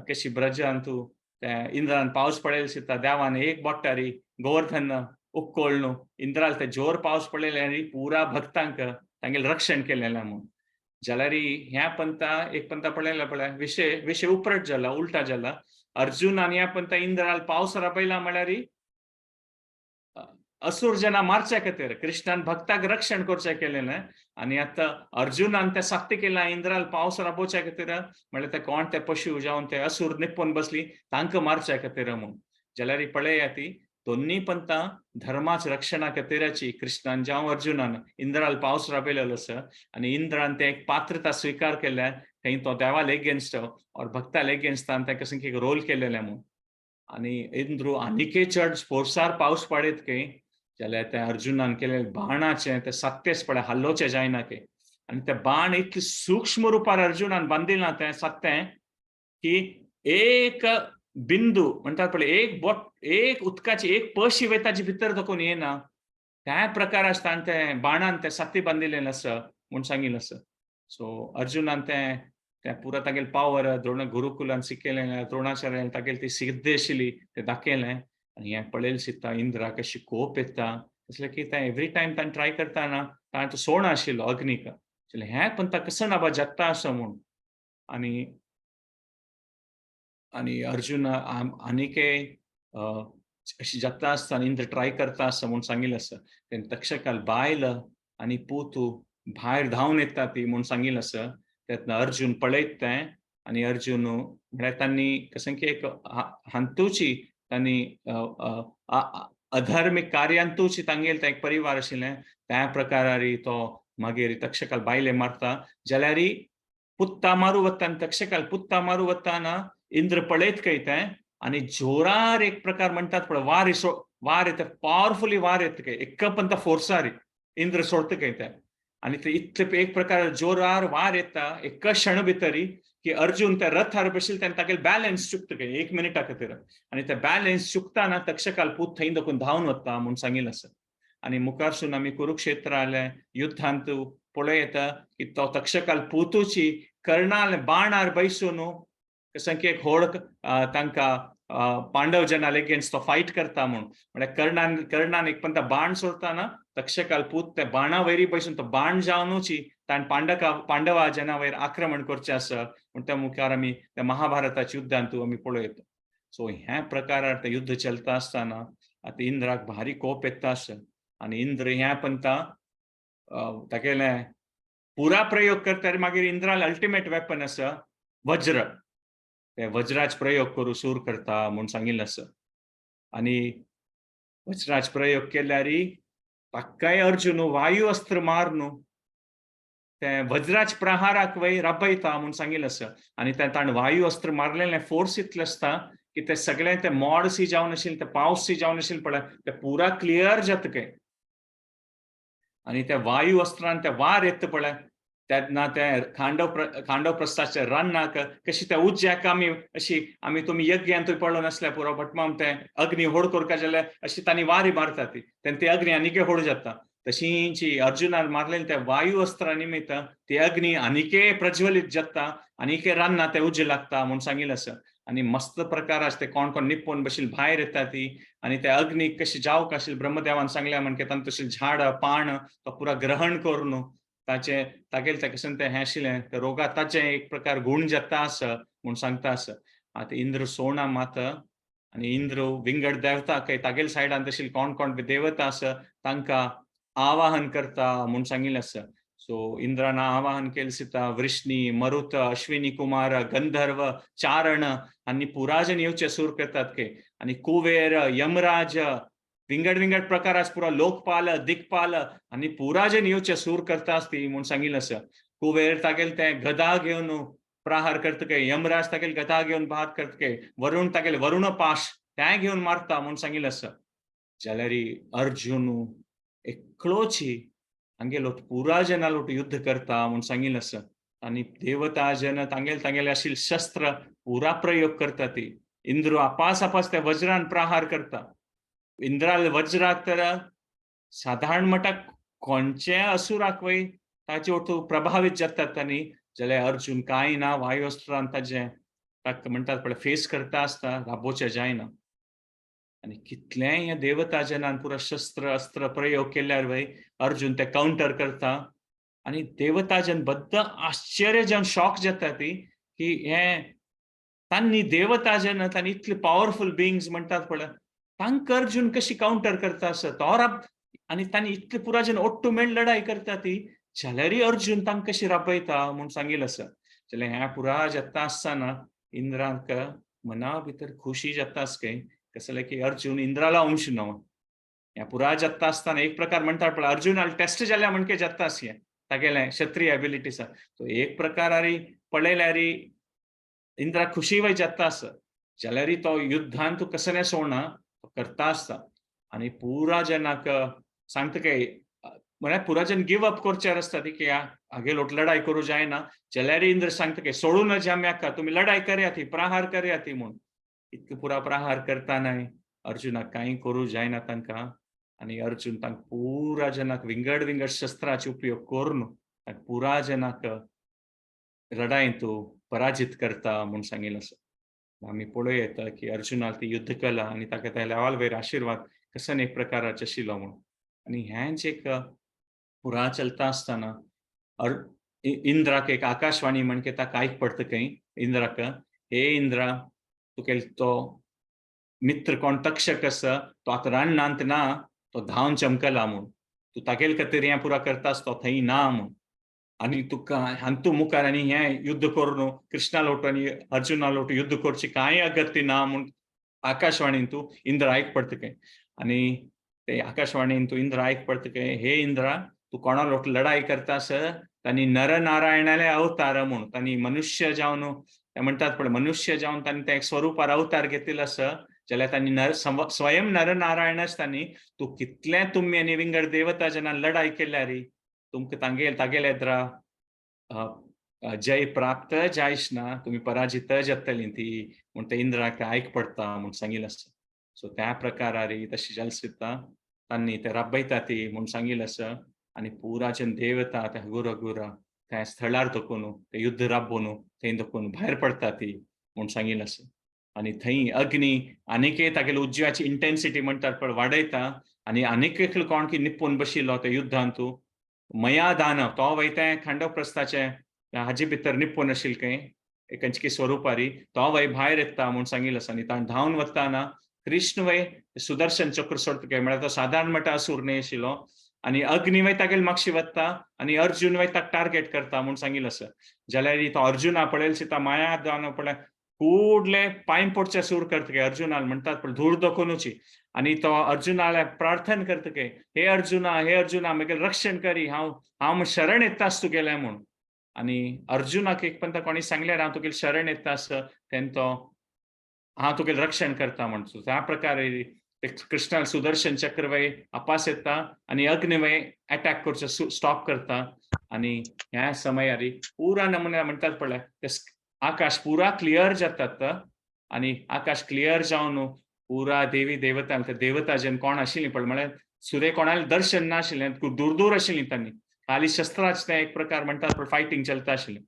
कशी ब्रजान तूं ते इंद्रान पावस पडयले दिसता देवान एक बोट्टारी गोवर्धन उक्कोळ न्हू इंद्राल ते जोर पावस पडलेले आनी पुरा भक्तांक तांगेलें रक्षण केलेलें म्हूण. जाल्यार ह्या पंथा एक पंथा पळयला पळय विशय विशय उपरट जाला उल्टा जाला. अर्जुन आनी ह्या पंथा इंद्राल पावस राबयला म्हळ्यार असुर जना मारच्या खातीर कृष्णान भक्ताक रक्षण करचें केलेलें आनी आतां अर्जुनान तें सक्ती केलां इंद्राल पावस राबोवच्या खातीर म्हळ्यार ते कोण ते पशु जावन ते असुर निपून बसली तांकां मारच्या खातीर म्हूण. जाल्यार पळया ती दोन्ही पंथा धर्माच रक्षणा खातीराची कृष्णान जावं अर्जुनान इंद्राल पावस राबयलेलो आसा आनी इंद्रान तें एक पात्रता स्विकार केल्या थंय तो देवाल एगेन्स्ट और भक्ताल एगेन्स्ट ताणें ताका एक रोल केलेलें म्हूण. आनी इंद्रू आनीकय चड फोर्सार पावस पडयत खंय जाल्यार त्या अर्जुनान केलेले बाणाचें तें सत्यच पळय हालोवचें जायना की. आनी तें बाण इतलें सूक्ष्म रुपार अर्जुनान बांदिलां तें सत्यें की एक बिंदू म्हणटात पळय एक बोट एक उदकाची एक पशी वय ताजे भितर दाखोवन येना त्या प्रकार आसता आनी तें बाणान तें सत्य बांदिल्लें आसा म्हूण सांगिल्लें आसा. सो अर्जुनान तें तें पुरा तागेलें पावर द्रोण गुरुकुलान शिकयलें द्रोणाचार्यान तागेली ती सिद्धी आशिल्ली तें दाखयलें आनी हें पळयलें दिसता इंद्राक अशी कोप येता तसलें की तें एवरी टायम ताणें ट्राय करतना ताणें तो सोण आशिल्लो अग्नीक जाल्यार हें पण ताका कसो ना जाता आसा म्हूण. आनी आनी अर्जुन आनीकय अशी जाता आसतना इंद्र ट्राय करता आसा म्हूण सांगिल्लें आसा. तेन्ना तक्षकाल बायल आनी पूत भायर धांवन येता ती म्हूण सांगिल्लें आसा. तेन्ना अर्जुन पळयत तें आनी अर्जुन म्हळ्यार तांणी कशें की एक हांतूची तांणी अधर्मीक कार्यांतूच तांगेलें तें एक परिवार आशिल्लें त्या प्रकारारी तो मागीर तक्षकाल बायले मारता जाल्यार पुत्ता मारू वता आनी तक्षकाल पुत्ता मारू वताना इंद्र पळयत खंय तें आनी जोरार एक प्रकार म्हणटात पळय वार वार येता पावरफुली वार येता खंय एक पंता फोर्सार इंद्र सोडता खंय तें आनी ते इतले एक प्रकार जोरार वार येता एक क्षण भितरी की अर्जुन त्या रथार बशिल्ले तेन्ना तागेलें बॅलन्स चुकता खंय एक मिनिटा खातीर आनी ते बॅलन्स चुकताना तक्षकाल पूत थंय दाखोवन धांवन वता म्हूण सांगिल्लें आसा. आनी मुखारसून आमी कुरुक्षेत्राले युद्धांत पळय येता की तो तक्षकाल पुतूची कर्णाल बाणार बैसून कशें की एक होड तांकां पांडव जनाल एगेन्स्ट तो फायट करता म्हूण. म्हळ्यार कर्णान कर्णान एक पण बाण सोडताना तक्षकाल पूत ते बाणा वयरी पयसून तो बाण जावनूची ताण पांडका पांडवा जना वयर आक्रमण करचें आसा म्हण त्या मुखार आमी त्या महाभारताच्या युद्धांतू आमी पळयता. सो ह्या प्रकारार तें युद्ध चलता आसतना आतां इंद्राक भारी कोप येता आसा आनी इंद्र ह्या पंता तागेलें पुरा प्रयोग करता. मागीर इंद्राल अल्टिमेट वेपन आसा वज्र, ते वज्राच प्रयोग करूं सूर करता म्हूण सांगिल्लें आसा. आनी वज्राच प्रयोग केल्यार ताकाय अर्जुन वायु अस्त्र मारून ते वज्राच प्रहाराक वय राबयता म्हूण सांगिल्लें आसा. आनी ते ताणें वायु अस्त्र मारलेलें फोर्स इतलें आसता की ते सगळें ते मोडसी जावन आशिल्लें, ते पावसी जावन आशिल्लें पळय ते पुरा क्लियर जाता काय. आनी त्या वायु अस्त्रान ते वार येता पळय तेन्ना ते खांडव प्रस्थाचे रान्नाक कशी त्या उज्याक आमी अशी आमी तुमी यज्ञान तुमी पळोवन नासल्या पुरो भटमाम ते अग्नी होड करका जाल्यार अशी तांणी वारी मारता ती तेन्ना ती अग्नी आनीकय होड जाता. तशींची अर्जुनान मारलेले त्या वायु अस्त्रा निमित्त ती अग्नी आनीकय प्रज्वलीत जाता आनीकय रान्ना ते उज्य लागता म्हूण सांगिल्लें आसा. आनी मस्त प्रकार आसा ते कोण कोण निपून बशील भायर येता ती आनी त्या अग्नीक कशी जावक आशिल्ली ब्रह्मदेवान सांगल्या म्हणके तांकां तशी झाड पाण तो पुरा ग्रहण करून ताचे तागेले ते कशें तें हें आशिल्लें ते रोगा ताचें एक प्रकार गूण जाता आसा म्हूण सांगता आसा. आतां इंद्र सोणा मात आनी इंद्र विंगड देवता काय तागेले सायडान तशी कोण कोण देवता आसा तांकां आवाहन करता म्हूण सांगिल्लें आसा. सो इंद्रान आवाहन केलें सीता वृष्णी मरुत अश्विनी कुमार गंधर्व चारण आनी पुराजन येवचे सूर करतात के आनी कुबेर यमराज विंगड विंगड प्रकारास पुरा लोकपाल दिक्पाल आनी पुराजन येवचे सूर करता आसती म्हूण सांगिल्लें आसा. कुबेर तागेले ते गदा घेवन प्रहार करता काय, यमराज तागेले गदा घेवन भात करता काय, वरुण तागेले वरुण पाश तें घेवन मारता म्हूण सांगिल्लें आसा. जाल्यार अर्जुन एकलोची हांगेलो पुरा जना लोट युद्ध करता म्हूण सांगिल्लें आसा. आनी देवता जन तांगेले तांगेले आशिल्ले शस्त्र पुरा प्रयोग करता ती. इंद्र आपास आपास त्या वज्रान प्रहार करता. इंद्राल वज्राक तर साधारण म्हणटा कोणचे असुराक वय ताचे वटू प्रभावीत जातात आनी जाल्यार अर्जुन कांय ना वायुअस्त्रान ताजें ताका म्हणटात पळय फेस करता आसता राबोचें जायना. आनी कितलेंय ह्या देवता जनान पुरा शस्त्र अस्त्र प्रयोग केल्यार वय अर्जुन ते कावंटर करता आनी देवता जन बद्द आश्चर्य जावन शॉक जाता ती की हें तांणी देवता जन तांणी इतले पावरफूल बिंग्स म्हणटात पळय तांकां अर्जुन कशी कावंटर करता आसत तो आनी तांणी इतले पुरा जन ओट्टू मेळ लढाई करता ती जाल्यारय अर्जुन तांकां कशी राबयता म्हूण सांगिल्लें आसा. जाल्यार ह्या पुरा जाता आसतना इंद्राक मना भितर खुशी जाता आसके कसलें की अर्जुन इंद्राला अंश न्हू. ह्या पुरा जाता आसतना एक प्रकार म्हणटात पळय अर्जुनाल टेस्ट जाल्या म्हणके जाता आसये तागेलें क्षत्रिय एबिलिटीज तो एक प्रकार पळयल्यार इंद्राक खुशी वय जाता आसा. जाल्यारय तो युद्धान तूं कसलें सोडना तो करता आसता आनी पुरा जनाक सांगता काय म्हळ्यार पुरा जन गिव अप करचे आसता ती की हागे लोट लढाई करूं जायना. जाल्यार इंद्र सांगता की सोडूं नज आमी हाका तुमी लढाई करया ती प्रहार करया ती म्हूण. इतके पुरा प्रहार करता न्हय अर्जुनाक कांय करूं जायना तांकां आनी अर्जुन तांकां पुरा जनाक विंगड विंगड शस्त्राचे उपयोग करून तांकां पुरा जनाक लढायेंत पराजीत करता म्हूण सांगिल्लें आसा. आमी पळोवं येता की अर्जुनाक ती युद्ध कला आनी ताका त्या लेवाल वयर आशिर्वाद कसन एक प्रकाराचे आशिल्लो म्हूण. आनी हेंच एक पुरा चलता आसतना इंद्राक एक आकाशवाणी म्हणके ताका आयक पडटा खंय इंद्राक, हे इंद्रा तुगेलो तो मित्र कोण तक्षक आसा तो आतां रानांत ना तो धांवन चमकला म्हूण, तूं तागेले खातीर हें पुरा करता तो थंय ना म्हूण आनी तुका हांतू मुखार आनी हें युद्ध करून कृष्णा लोट आनी अर्जुना लोट युद्ध करची कांय अगत्य ना म्हूण आकाशवाणीन तूं इंद्र आयक पडटा खंय. आनी ते आकाशवाणीन तूं इंद्र आयक पडटा खंय, हे इंद्रा तूं कोणा लोट लढाई करता आसा तांणी नरनारायणाले अवतार म्हूण तांणी मनुष्य जावन ते म्हणटात पळय मनुष्य जावन तांणी त्या स्वरुपार अवतार घेतिल्लो आसा जाल्यार तांणी नर स्वयं नरनारायणच तांणी तूं कितलें तुमी आनी विंगड देवता जना लढाई केल्यार तुमकां तांगेल तागेले द्रा जय प्राप्त जायच ना तुमी पराजित जातली ती म्हूण ते इंद्राक आयक पडटा म्हूण सांगिल्लें आसा. सो त्या प्रकारार तशी जाल सुद्दां तांणी ते राबयता ती म्हूण सांगिल्लें आसा. आनी पुराचें देवता त्या हगुर हगुरा त्या स्थळार दखून ते युद्ध राबोवन थंय दखून भायर पडटा ती म्हूण सांगिल्लें आसा. आनी थंय अग्नी आनीकय तागेले उज्ज्याची इंटेन्सिटी म्हणटात पळय वाडयता आनी आनीक एकलो कोण की निपून बशिल्लो त्या युद्धांतू मया दानव, तो वय तें खांडवप्रस्थाचे हाजे भितर निपून आशिल्लें खंय कंचकी स्वरुपारी, तो वय भायर येता म्हूण सांगिल्लें आसा. आनी ताण धांवन वताना कृष्ण वय सुदर्शन चक्र सोडटा काय, म्हळ्यार तो सादारण म्हणटा असूर न्हय आशिल्लो. आनी अग्नी वय तागेले मागशी वता आनी अर्जुन वय ताका टार्गेट करता म्हूण सांगिल्लें आसा. जाल्यार तो अर्जुना पळयल सीता माया दानव पळय कुडले पांय पडचे सूर करता काय अर्जुनाल म्हणटात पण धूर दाखोवनुची. आनी तो अर्जुनाला प्रार्थना करता काय, हे अर्जुना, हे अर्जुना, म्हगेलें रक्षण करी, हांव हांव शरण येता आस तुगेलें म्हूण. आनी अर्जुनाक एक पंता कोणी सांगल्यार हांव तुगेलें शरण येता आस, तेन्ना तो हांव तुगेलें रक्षण करता म्हणतो. त्या प्रकारे कृष्णा सुदर्शन चक्र वय अपास येता आनी अग्नि वय अटॅक करचो स्टॉप करता. आनी ह्या समयारी पुरा नमुन्या म्हणटात पळय ते आकाश पुरा क्लियर जातात. आनी आकाश क्लियर जावन पुरा देवी देवता, ते देवता जेन कोण आशिल्लीं पळय, म्हळ्यार सूर्य कोणाले दर्शन नाशिल्लें, खूब दूर दूर आशिल्लीं तांणी, खाली शस्त्राच तें एक प्रकार म्हणटात पळय फायटींग चलता आशिल्लें.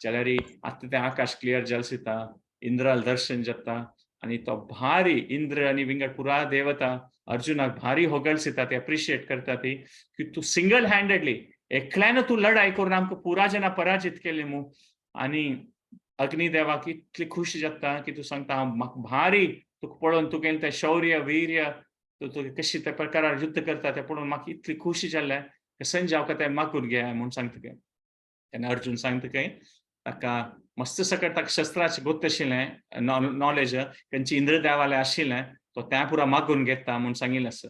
जाल्यार आतां तें आकाश क्लियर जालें दिता, इंद्राल दर्शन जाता आनी तो भारी इंद्र आनी विंगड पुरा देवता अर्जुनाक भारी होगळसिता, ते अप्रिशिएट करता ती की तूं सिंगल हँडेडली एकल्यान तूं लढाई करून आमकां पुरा जना पराजित केले मू. आनी अग्निदेवाक इतली खुशी जाता की तूं सांगता हांव म्हाका भारी तुका पळोवन तुगेलें तें शौर्य वीर्य तूं तुगे कशी त्या प्रकारार युद्ध करता तें पळोवन म्हाका इतली खुशी जाल्या, संजाव तें मागून घे म्हूण सांगता काय. तेन्ना अर्जुन सांगता काय ताका मस्त सकट ताका शस्त्राचें गोत्त आशिल्लें, नॉलेज खंयची इंद्रदेवालें आशिल्लें, तो तें पुरा मागून घेता म्हूण सांगिल्लें आसा.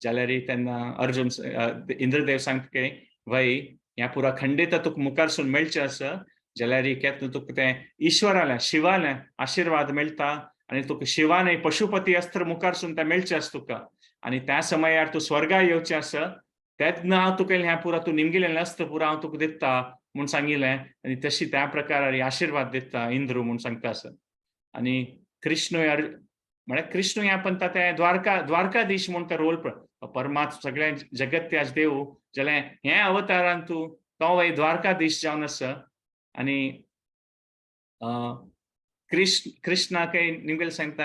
जाल्यार तेन्ना अर्जुन इंद्रदेव सांगता काय वय ह्या पुरा खंडीत तुका मुखारसून मेळचें आसा, जाल्यार केन्ना तुका तें ईश्वरालें शिवालें आशिर्वाद मेळटा आनी तुका शिवान पशुपती अस्त्र मुखारसून तें मेळचें आसा तुका. आनी त्या समयार तूं स्वर्गा येवचें आसा, तेन्ना हांव तुका ह्या पुरा तूं निमगिलें अस्त्र पुरा हांव तुका दिता म्हूण सांगिल्लें. आनी तशी त्या प्रकारार आशिर्वाद दिता इंद्र म्हूण सांगता आसा. आनी कृष्ण म्हळ्यार कृष्ण ह्या पंता ते द्वारकाधीश म्हूण ते रोल परमात्मा सगळ्या जगत्याच देव, जाल्यार हें अवतारान तूं तो वय द्वारकाधीश जावन आसा. आनी कृष्ण कृष्णाकय निमगेले सांगता,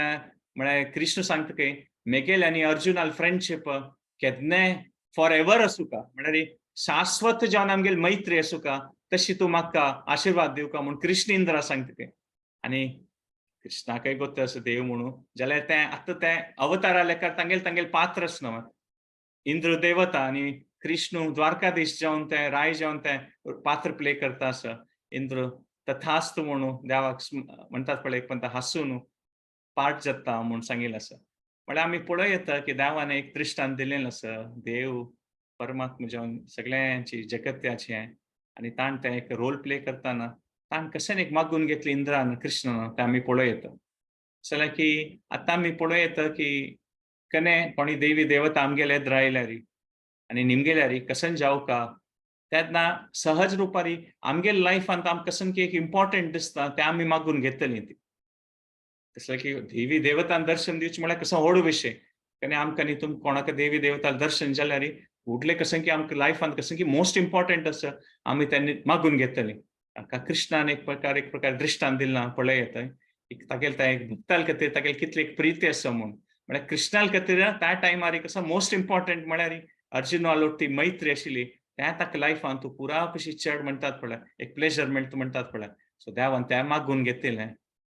म्हळ्यार कृष्ण सांगता काय मेगेल आनी अर्जुनाल फ्रेंडशीप केन्नाय फॉर एवर आसूका, म्हळ्यार शाश्वत जावन आमगेली मैत्री आसूका, तशी तूं म्हाका आशिर्वाद दिवका म्हूण कृष्ण इंद्रा सांगता काय. आनी कृष्णाकय गोत्त आसा देव म्हणून, जाल्यार तें आतां तें अवतारा लेखार तांगेले तांगेले पात्र आसना, इंद्र देवता आनी कृष्ण द्वारकाधीश जावन तें राय जावन तें पात्र प्ले करता आसा. इंद्र तथास्तु म्हणून देवाक म्हणटात पळय एक पंता हासून पाठ जाता म्हूण सांगिल्लें आसा. म्हळ्यार आमी पळोवं येता की देवान एक दृश्टांत दिलेलें आसा, देव परमात्मा जावन सगळ्यांची जगत्याचें आनी ताण तें एक रोल प्ले करतना ताण कशें एक मागून घेतलें इंद्रान कृष्णान तें आमी पळोवं येता. जाल्यार की आतां आमी पळोवं येता की कने कोणी देवी देवता आमगेले येद्रायल्यारी आनी निमगेल्यारी कसन जावका, तेन्ना सहज रुपारी आमगेले लायफांत आमकां कसन की एक इम्पॉर्टंट दिसता तें आमी मागून घेतली ती. तसलें की देवी देवतान दर्शन दिवचें म्हळ्यार कसो व्हड विशय, आनी आमकां न्ही तुमकां कोणाक देवी देवता दर्शन जाल्यार उठले कशें की आमकां लायफांत कशें की मोस्ट इम्पॉर्टंट आसा आमी तेन्ना मागून घेतली. ताका कृष्णान एक प्रकार दृश्टांत दिलां पळय येता एक तागेले तें एक भक्ताल खातीर तागेले कितली एक प्रिती आसा म्हूण. म्हळ्यार कृष्णाल खातीर त्या टायमार कसो मोस्ट इम्पॉर्टंट म्हळ्यार अर्जुनालो ती मैत्री आशिल्ली त्या ताका लायफान तूं पुरा कशी चड म्हणटात पळय एक प्लेजर मेळटा म्हणटात पळय. सो देवान तें मागून घेतिल्लें.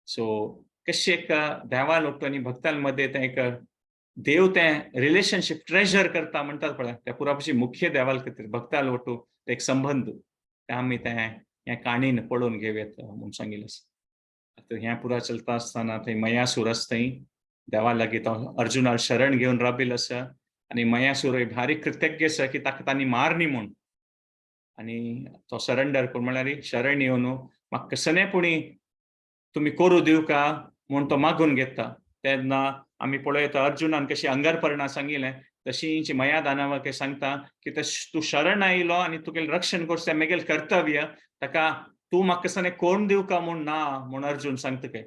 सो कशें एक देवा लोक आनी भक्तां मदें तें एक देव तें रिलेशनशीप ट्रेजर करता म्हणटात पळय त्या पुरा कशी मुख्य देवाल खातीर भक्तां लोटू ते एक संबंद तें आमी तें ह्या काणीन पळोवन घेवया म्हूण सांगिल्लें आसा. आतां हें पुरा चलता आसतना थंय मयासूर आसा थंय देवा लागीं तो अर्जुनाक शरण घेवन राबिल्लो आसा आनी मयासूर भारी कृतज्ञ आसा की ताका तांणी मारनी म्हूण. आनी तो सरेंडर करून म्हळ्यार शरण येवन म्हाका कसलें पुणी तुमी करूं दिवका म्हूण तो मागून घेता. तेन्ना आमी पळयता अर्जुनान कशी अंगरपर्णा सांगिल्लें तशी मया दानवाक सांगता की तूं शरण आयलो आनी तुगेलें रक्षण करचें मेगेलें कर्तव्य, ताका तूं म्हाका कसलें करून दिवका म्हूण ना म्हूण अर्जुन सांगता काय.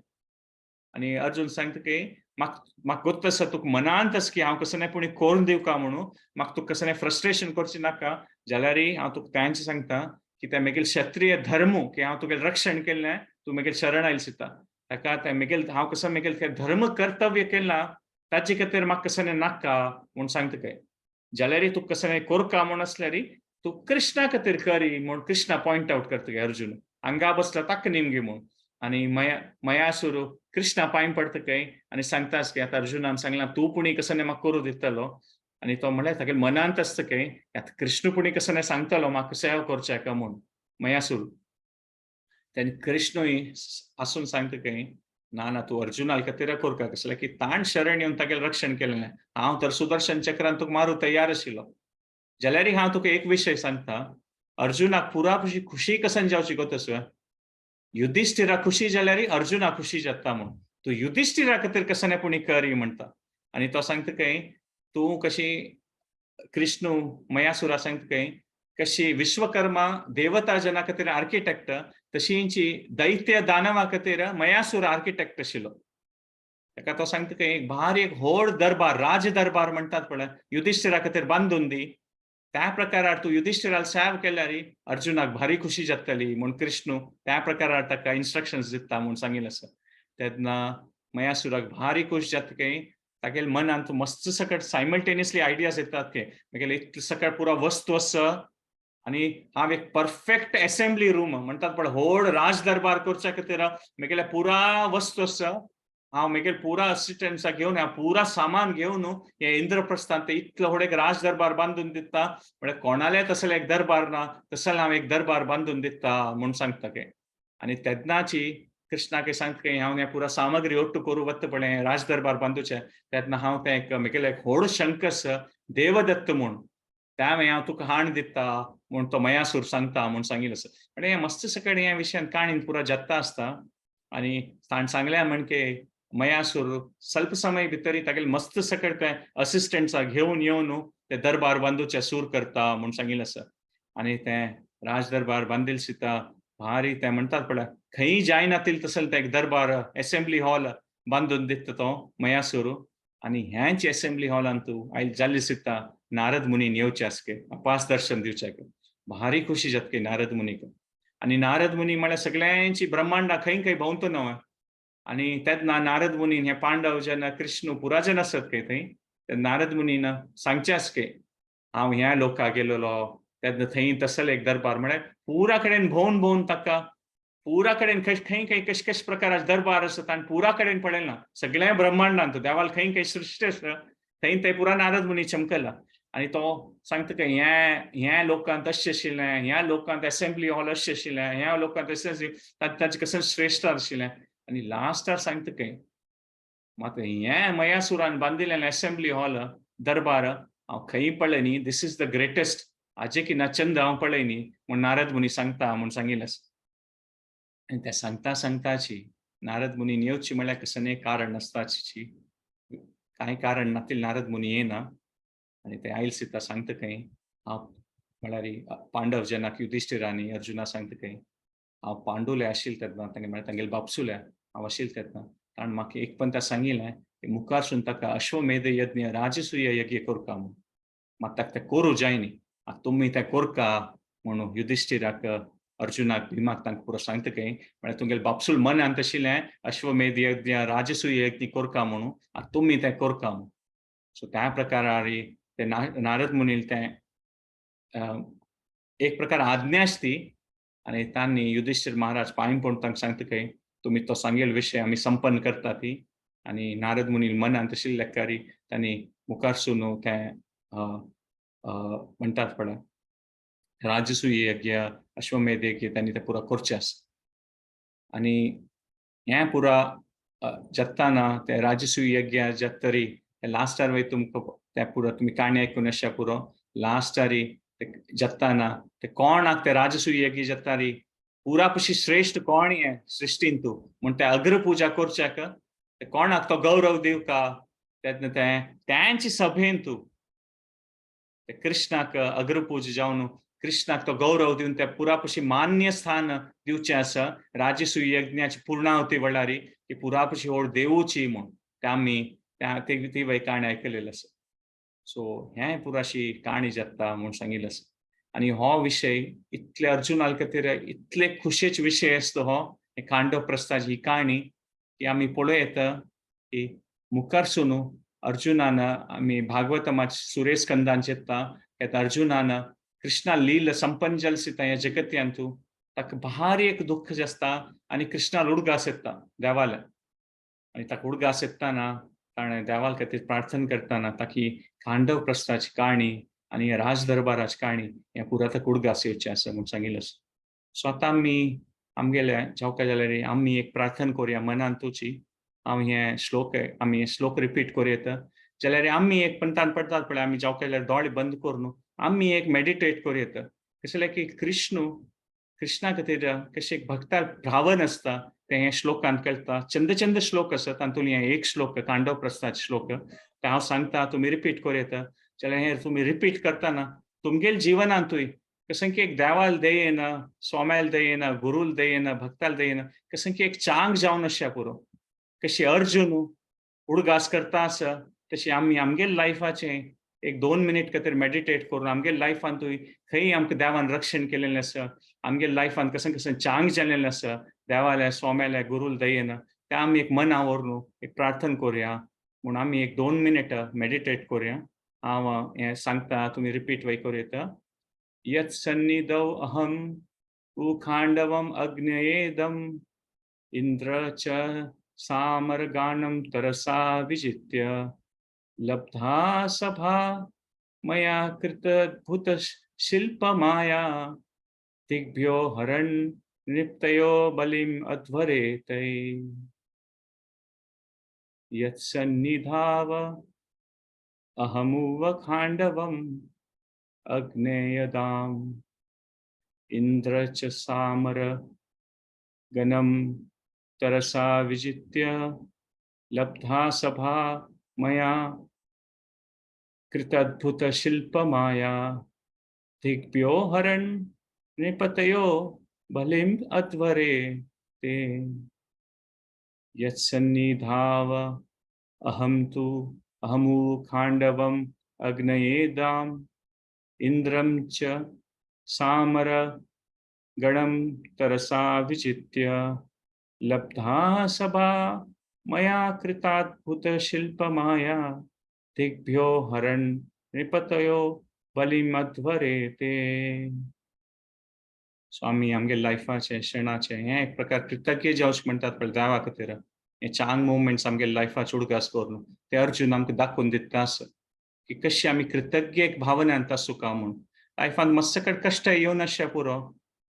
आनी अर्जुन सांगता की म्हाका म्हाका गोत्त आसा तुका मनांत आसा की हांव कसलें पुणी करून दिवका म्हणून, म्हाका तुका कसलें फ्रस्ट्रेशन करचें नाका, जाल्यार हांव तुका तांचें सांगता की तें मेगेलें क्षत्रिय धर्म की हांव तुगेलें रक्षण केल्लें, तूं मेगेलें शरण आयलें सीता, ताका तें मेगेलें हांव कसो मेगेलें धर्म कर्तव्य केलां ताचे खातीर म्हाका कसलें नाका म्हूण सांगता काय. जाल्यार तूं कसलें कोरका म्हूण आसल्यार तूं कृष्णा खातीर करी म्हूण कृष्णा पॉयंट आवट करता गे अर्जुन हांगा बसला ताका निमगी म्हूण. आनी मयासूर कृष्णा पांय पडटा काय आनी सांगतास की आतां अर्जुनान सांगलां तूं पुणी कसलें म्हाका करूं दितलो. आनी तो म्हणल्यार तागे मनांत आसता काय आतां कृष्ण पुणी कसलें सांगतलो म्हाका सेवा करचें का म्हूण मयासूर. तेन्ना कृष्णूय आसून सांगता काय ना ना तूं अर्जुना खातीर करका कसलें की ताण शरण येवन तागेलें रक्षण केलें ना, हांव तर सुदर्शन चक्रान तुका मारूं तयार आशिल्लो. जाल्यार हांव तुका एक विशय सांगता, अर्जुनाक पुरा खुशी कसन जावची गो तसो युधिष्ठिरा खुशी जाल्यार अर्जुना खुशी जाता म्हूण तूं युधिष्ठिरा खातीर कसलें पुणी करी म्हणटा. आनी तो सांगता काय तूं कशी कृष्णू मयासुरा सांगता काय कशी विश्वकर्मा देवता जना खातीर आर्किटेक्ट तशींची दैत्य दानवा खातीर मयासूर आर्किटेक्ट आशिल्लो. ताका तो सांगता काय एक भारी एक व्हड दरबार राज दरबार म्हणटात पळय युधिष्ठिरा खातीर बांदून दी, त्या प्रकारार तूं युधिष्ठिराक सेव केल्यार अर्जुनाक भारी खुशी जातली म्हूण कृष्णू त्या प्रकारार ताका इन्स्ट्रक्शन्स दिता म्हूण सांगिल्लें आसा. तेन्ना मयासुराक भारी खुश जाता काय तागेले मनांत मस्त सकट सायमल्टेनियसली आयडियाज येतात की मागीर इतले सकट पुरा वस्तू आसा आनी हांव एक परफेक्ट एसेंब्ली रूम म्हणटात पळय व्हड राज दरबार करच्या खातीर म्हगेले पुरा वस्तू आसा, हांव म्हगेले पुरा असिस्टंट्साक घेवन हांव पुरा सामान घेवन हे इंद्रप्रस्थान ते इतलो व्हड एक राज दरबार बांदून दिता, म्हळ्यार कोणाले तसले एक दरबार ना तसले हांव एक दरबार बांदून दिता म्हूण सांगता के. आनी तेन्नाची कृष्णाक सांगता की हांव हें पुरा सामग्री ಒಟ್ಟು करूं वता पळय राज दरबार बांदूचें तेन्ना हांव तें एक म्हगेलें एक व्हड शंख आसा देवदत्त म्हूण त्या मागीर हांव तुका हाण दिता म्हूण तो मयासूर सांगता म्हूण सांगिल्लें आसा. आनी हें मस्त सकट ह्या विशयान काणीन पुरा जाता आसता. आनी ताणें सांगलें म्हण की मयासूर स्वल्प समय भितरी तागेले मस्त सकट ते असिस्टंट्साक घेवन येवन ते दरबार बांदूचे सूर करता म्हूण सांगिल्लें आसा. आनी तें राज दरबार बांदिल सीता भारी ते म्हणटात पळय खंय जायना तसलें तें एक दरबार एसेंब्ली हॉल बांदून दिता तो मयासूर. आनी ह्याच एसेंब्ली हॉलान तूं आयज जाल्ली सीता नारद मुनीन येवचे आसके अपास दर्शन दिवचे भारी खुशी जातकी नारद मुनीक. आनी नारद मुनी म्हळ्यार सगळ्यांची ब्रह्मांडा खंय खंय भोंवतो न्हय. आनी तेन्ना नारद मुनीन हे पांडव जेन्ना कृष्ण पुरा जेन्ना आसत काय थंय ते नारद मुनीन सांगचें आसके हांव ह्या लोकां गेलेलो तेन्ना थंय तसले एक दरबार म्हळ्यार पुरा कडेन भोंवन भोंवन ताका पुरा कडेन खंय खंय कश कश प्रकाराचे दरबार आसता आनी पुरा कडेन पळयना सगळ्या ब्रह्मांडांत देवाल खंय खंय सृश्टी आसा थंय थंय पुरा नारद मुनी चमकला. आनी तो सांगता की ह्या लोकांत अशें आशिल्लें, ह्या लोकांत एसेंब्ली हॉल अशें आशिल्लें, ह्या लोकांत अशें ताचें कशें श्रेश्ठ आशिल्लें. आनी लास्टार सांगता की मात हें मयासुरान बांदिल्लें एसेंब्ली हॉल दरबार हांव खंय पळय न्ही, this is the greatest हाजे की ना चंद हांव पळय न्ही म्हूण नारद मुनी सांगता म्हूण सांगिल्लें आसा. आनी तें सांगता सांगताची नारद मुनी येवची म्हळ्यार कसलें कारण नासताची कांय कारण नातिल्लें नारद मुनी येना. आनी ते आयल सीता सांगता खंय हांव म्हळ्यार पांडव जेन्ना युधिष्ठिर आनी अर्जुना सांगता खंय हांव पांडुले आशिल्ले तेन्ना तांगे म्हळ्यार तांगेले बापसुले हांव आशिल्ले तेन्ना ताणें म्हाका एक पण सांगिल्लें की मुखारसून ताका अश्वमेध यज्ञ राजसूय यज्ञ करका म्हूण, मात ताका तें करूं जाय न्ही, आतां तुमी तें करका म्हणून युधिष्ठिराक अर्जुनाक भीमाक तांकां पुरो सांगता खंय म्हळ्यार तुमगेले बापसूल मनांत आशिल्लें अश्वमेध यज्ञ राजसूय यज्ञ करका म्हणून आतां तुमी तें करका म्हूण. सो त्या प्रकारार ते नारद मुनील तें एक प्रकार आज्ञा आसती. आनी तांणी युधिष्ठिर महाराज पांय पडून तांकां सांगता खंय तुमी तो सांगेल विशय आमी संपन्न करता ती. आनी नारद मुनील मनांत आशिल्ले लेखारी तांणी मुखारसून तें म्हणटात पळय राजसूय यज्ञ अश्वमेध यज्ञ तांणी तें पुरा करचें आसा. आनी हें पुरा जाताना तें राजसूय यज्ञ जातरी लास्टार वयर तुमकां तें पुरो तुमी काणी आयकून अशें पुरो लास्टारी जाताना ते कोणाक ते राजसूय यज्ञ जातारी पुरा पशी श्रेश्ठ कोण हें सृश्टीन तूं म्हूण ते अग्रपुजा करच्याक ते कोणाक तो गौरव दिवका तेन्ना तें त्यांची सभेन तूं ते कृष्णाक अग्रपूज जावन कृष्णाक तो गौरव दिवन त्या पुरा पशी मान्य स्थान दिवचें आसा राजसूय यज्ञाची पूर्णावती वेळारी ती पुरा पशी व्हड देवूची म्हूण ते आमी ती वय काणी आयकलेली आसा. सो हें पुराशी काणी जाता म्हूण सांगिल्लें आसा. आनी हो विशय इतले अर्जुना खातीर इतले खुशेचे विशय आसता हो खांडव प्रस्थाची ही काणी की आमी पळोवं येता की मुखारसून अर्जुनान आमी भागवतमाच सुरेश स्कंदान येता, अर्जुनान कृष्णा लील संपंजल सिता ह्या जगत्यांतू ताका भारी एक दुःख आसता आनी कृष्णा उडगास येता देवाले. आनी ताका उडगास येताना ताणें देवाल खातीर प्रार्थना करतना ताकी खांडव प्रस्थाची काणी आनी राजदरबाराची काणी हें पुरा ताका उडगास येवचें आसा म्हूण सांगिल्लें आसा. सो आतां आमी आमगेल्या जावका जाल्यार आमी एक प्रार्थना करुया मनांतूची. हांव हे श्लोक आमी श्लोक रिपीट करूं येता जाल्यार आमी एक पंतान पडतात पळय, आमी जावका जाल्यार दोळे बंद करून आमी एक मेडिटेट करूं येता. कशें जाल्यार की कृष्ण कृष्णा खातीर कशें एक भक्तार भावन आसता तें हे श्लोकांत कळटा. चंद चंद श्लोक आसा, तातूंत हें एक श्लोक खांडव प्रस्थाचे श्लोक तें हांव सांगता, तुमी रिपीट करूं येता. जाल्यार हें तुमी रिपीट करतना तुमगेल जिवनांतूय कसं की एक देवाल दयेन, स्वाम्याल दयेन, गुरूल दयेन, भक्ताल दयेन कसं की एक चांग जावन आसच्या पुरो. कशी अर्जुन उडगास करता आसा तशी आमी आमगेल लायफाचें एक 2 मिनीट खातीर मेडिटेट करून आमगेल लायफांतूय खंय आमकां देवान रक्षण केलेलें आसा, आमगेल लायफान कसं कसं चांग जालेलें आसा देवाल्या स्वाम्याल्या गुरूल दयेन, तें आमी एक मना व्हरून एक प्रार्थना करुया म्हूण आमी एक 2 मिनीट मेडिटेट करुया. हांव हें सांगता, तुमी रिपीट वय करूं येता. यत् सन्निधौ अहम उखांडवम अग्नयेदम इंद्र च सामरगानम तरसा विजित्य लब्धा सभा मया कृतद्भुत शिल्पमाया दिग्भ्यो हरण नृप्तयो बलिम अध्वरेतै. यत्सन्निधाव अहमुव खांडवम अग्नेयदाम इंद्र च सामर गणम तरसा विजित्य लब्धा सभा मया कृतद्भुत शिल्पमाया दिग्भ्यो हरण नृपतयो बलिम अध्वरे ते. यत्सन्निधाव अहम तु अहमु खांडवम अग्नयेदाम इंद्रम च सामर गणम तरसा विजित्य लब्धा सभा मया कृताद्भुत शिल्पमाया दिग्भ्यो हरण नृपतयो बलिमध्वरे ते. स्वामी आमगे लायफाचे क्षणाचे हें एक प्रकार कृतज्ञ जावचें म्हणटात पळय देवा खातीर. हे चांग मुवमेंट्स आमगे लायफाचे उडगास करून ते अर्जुन आमकां दाखोवन दिता आसा की कशी आमी कृतज्ञ एक भावनान आसूं म्हूण. लायफान मातसो कडेन कश्ट येवन आसचे पुरो,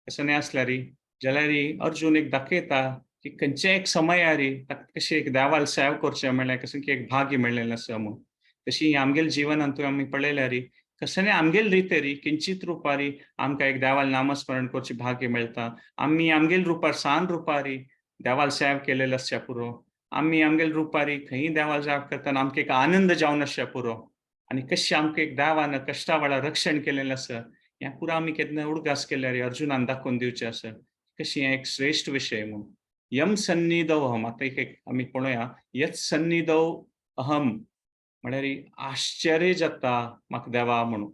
तशें न्हय आसल्यार जाल्यार अर्जुन एक दाखयता की खंयच्या एक समयार ताका कशें एक देवाल सेव करचें म्हणल्यार कशें की एक भाग्य मेळ्ळेलें आसा म्हूण. तशी आमगेले जिवनांतूय आमी पळयल्यार कसं आमगेल रितेरी किंचित रुपारी आमकां एक देवाल नामस्मरण करचें भाग्य मेळटा. आमी आमगेल रुपार सान रुपारी देवाल सेव केलेलें आसच्या पुरो. आमी आमगेल रुपारी खंय देवाल सेव करतना आमकां एक आनंद जावन आसच्या पुरो. आनी कशें आमकां एक देवान कश्टा वेळार रक्षण केलेलें आसा हें पुरो आमी केन्ना उडगास केल्यार अर्जुनान दाखोवन दिवचें आसा कशी हें एक श्रेश्ठ विशय म्हूण. यम सन्निधौ अहम, आतां एक आमी पळोवया. यत सन्निधौ अहम म्हळ्यार आश्चर्य जाता म्हाका देवा म्हणून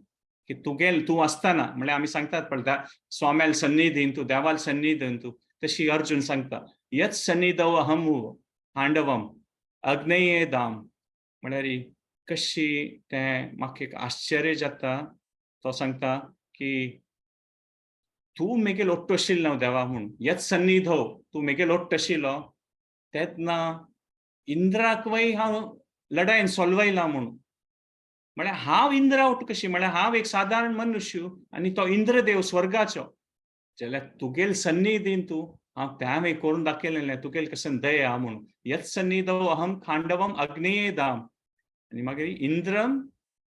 की तुगेल तूं आसतना म्हळ्यार आमी सांगतात पळय स्वाम्याल सन्निधीन तूं, देवाल सन्निधीन तूं, तशी अर्जुन सांगता यत सन्निधौ अहम हांडवम अग्नेये दाम म्हळ्यार कशी तें म्हाका एक आश्चर्य जाता. तो सांगता की तूं मेगेल ओट्टो आशिल्लो देवा म्हूण, यत सन्निधौ तूं मेगेल ओट्ट आशिल्लो तेन्ना इंद्राक वय हांव लढायेन सोलवयला म्हूण. म्हळ्यार हांव इंद्रा ओट कशी, म्हळ्यार हांव एक सादारण मनुष्य आनी तो इंद्रदेव स्वर्गाचो, जाल्यार तुगेल सन्निधीन तूं हांव तें हांवें करून दाखयलें तुगेल कशें दया म्हूण. यत सन्निधौ अहम खांडवम अग्नेये दाम आनी मागीर इंद्रम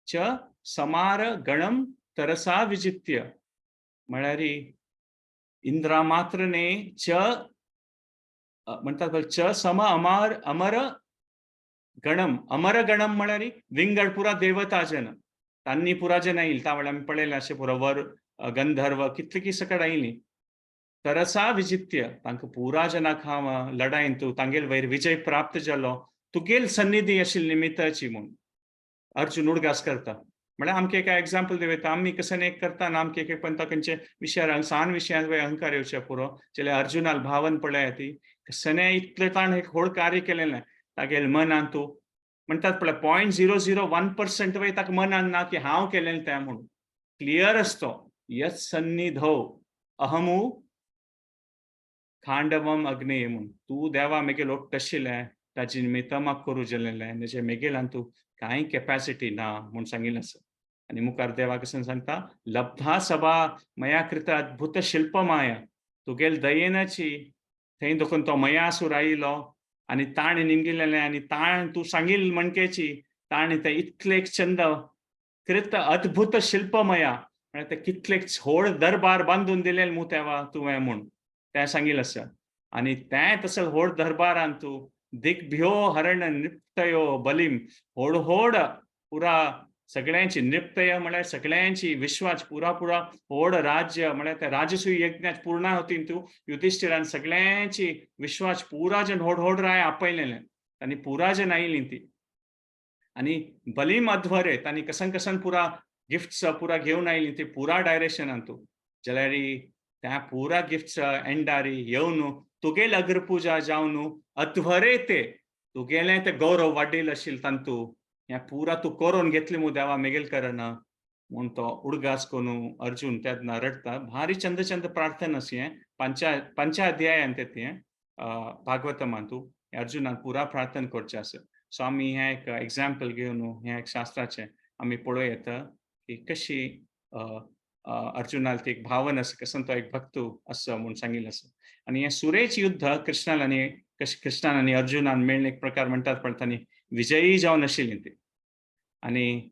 च समार गणम तरसा विजित्य म्हळ्यार इंद्रा मात्र न्ही च म्हणटात च सम अमर अमर गणम, अमर गणम म्हळ्यार विंगड पुरा देवता जन तांनी पुरा जन येईल त्या वेळार आमी पळयलें अशें पुरो वर गंधर्व कितले की सकट आयली तरसा विजित्य तांकां पुरा जनाक हांव लढायेन तूं तांगेल वयर विजय प्राप्त जालो तुगेल सन्निधी आशिल्ली निमित्ताची म्हूण अर्जुन उडगास करता. म्हळ्यार आमकां एक एग्जाम्पल दिवं आमी कशें एक करता ना आमकां एक पण खंयचे विशयार सान विशयान वयर अहंकार येवचे पुरो. जाल्यार अर्जुनाल भावन पळय ती कशें इतलें ताणें एक व्हड कार्य केलेलें तागेल मनांत तूं म्हणटात पळय 0.001% वय ताका मनान ना की हांव केलें तें म्हणून. क्लियर आसतो यत सन्निधौ अहमु खांडवम अग्नेय म्हूण. तूं देवा मेगेल ओट्टशिलें ताजी निमित्त म्हाका करूं जालेलें, तेजे मेगेलान तूं कांय कॅपॅसिटी ना म्हूण सांगिल्लें आसा. आनी मुखार देवा कशें सांगता, लब्धा सभा मया कृत अद्भुत शिल्पमाया, तुगेल दयेनाची थंय देखून तो मयासूर आयलो आनी ताणें निमगिलेलें आनी ताणें तूं सांगील म्हणकेची ताणें तें इतलें एक चंद कृत अद्भुत शिल्पमया म्हळ्यार ते कितले व्हड दरबार बांदून दिलेले मू तेवा तुवें म्हूण तें सांगिल्लें आसा. आनी तें तसो व्हड दरबारान तूं दिग्भ्यो हरण नृप्तयो बलीम, व्हड व्हड पुरा सगळ्यांची नृप्तय म्हळ्यार सगळ्यांची विश्वाच पुरा पुरा व्हड राज्य म्हळ्यार त्या राजसूय यज्ञाच पूर्णाहुतीन तूं युधिश्ठिरान सगळ्यांची विश्वाच पुरा जन व्हड व्हड राय आपयलेले आनी पुरा जन आयली ती. आनी बलीम अध्वरे तांणी कसन कसन पुरा गिफ्ट्स पुरा घेवन आयली ती पुरा डायरेक्शनान तूं जाल्यार त्या पुरा गिफ्ट्स एंडारी येवन तुगेल अग्रपुजा जावन अध्वरे ते तुगेलें ते गौरव वाडयल आशिल्लें तांतू हें पुरा तूं करून घेतली मू देवा मेगेल करना म्हूण तो उडगास करून अर्जुन तेन्ना रडटा. भारी चंद चंद प्रार्थना आसा हें पंचा अध्यायान ते तें भागवतमान तूं अर्जुनान पुरा प्रार्थना करचें आसा. सो आमी हें एक एग्जाम्पल घेवन हें एक शास्त्राचें आमी पळोवं येता की कशी अर्जुनाल ती एक भावना आसा, कसो तो एक भक्त आसा म्हूण सांगिल्लें आसा. आनी हें सुरेच युद्ध कृष्णान आनी कृष्णान आनी अर्जुनान मेळ्ळें एक प्रकार म्हणटात पण तांणी विजयी जावन आशिल्ली ती. आनी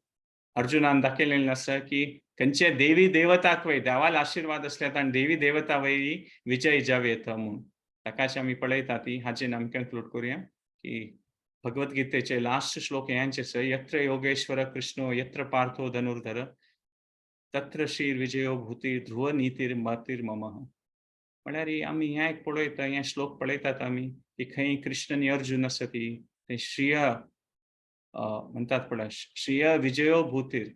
अर्जुनान दाखयलेलें आसा की खंयचे देवी देवताक वय देवाल आशिर्वाद आसल्यार ताणें देवी देवता वय विजय जावं येता म्हूण. ताकाच आमी पळयता ती हाचेर आमी कन्क्लूड करुया की भगवद्गीतेचे लास्ट श्लोक हेंच आसा, यत्र योगेश्वर कृष्णो यत्र पार्थो धनुर्धर तत्र श्रीर विजयो भूतीर ध्रुव नीतीर मतीर मम. म्हळ्यार आमी हें एक पळयता, हें श्लोक पळयतात आमी की खंय कृष्ण आनी अर्जुन आसा ती थंय श्रीय म्हणटात पळय श्रीय विजयो भूतीर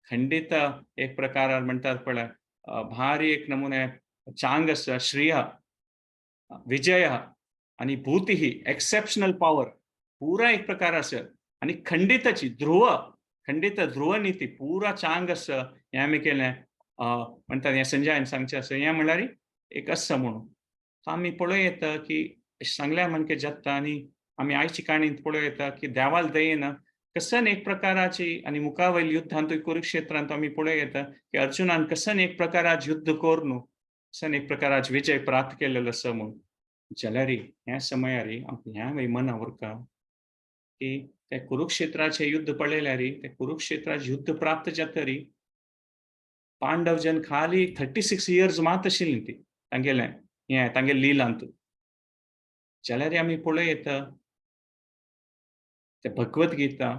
खंडीत एक प्रकारार म्हणटात पळय भारी एक नमुने चांग आसा श्रीय विजय आनी भूती ही एक्सेप्शनल पावर पुरा एक प्रकार आसा. आनी खंडिताची ध्रुव खंडीत ध्रुव नीती पुरा चांग आसा. हें आमी केलें म्हणटात हें संजयान सांगचें आसा, हें म्हणल्यार एक आसा म्हणून. आमी पळोवं येता की सांगल्या म्हणके जाता. आनी आमी आयची काणींत पळोवं येता की देवाल दयेन कसन एक प्रकाराची आनी मुखावयल युद्धांत कुरुक्षेत्रांत आमी पळोवं येता की अर्जुनान कसन एक प्रकाराच युद्ध करून कसन एक प्रकाराच विजय प्राप्त केलेलो आसा म्हूण. जाल्यार ह्या समयार आमकां ह्या वय मना उरता की ते कुरुक्षेत्राचें युद्ध पळयल्यार ते कुरुक्षेत्राचें युद्ध प्राप्त जातरी पांडव जन खाली 36 इयर्स मात आशिल्ली ती तांगेलें हें तांगेले लिलांत. जाल्यार आमी पळोवं येता ते भगवद्गीता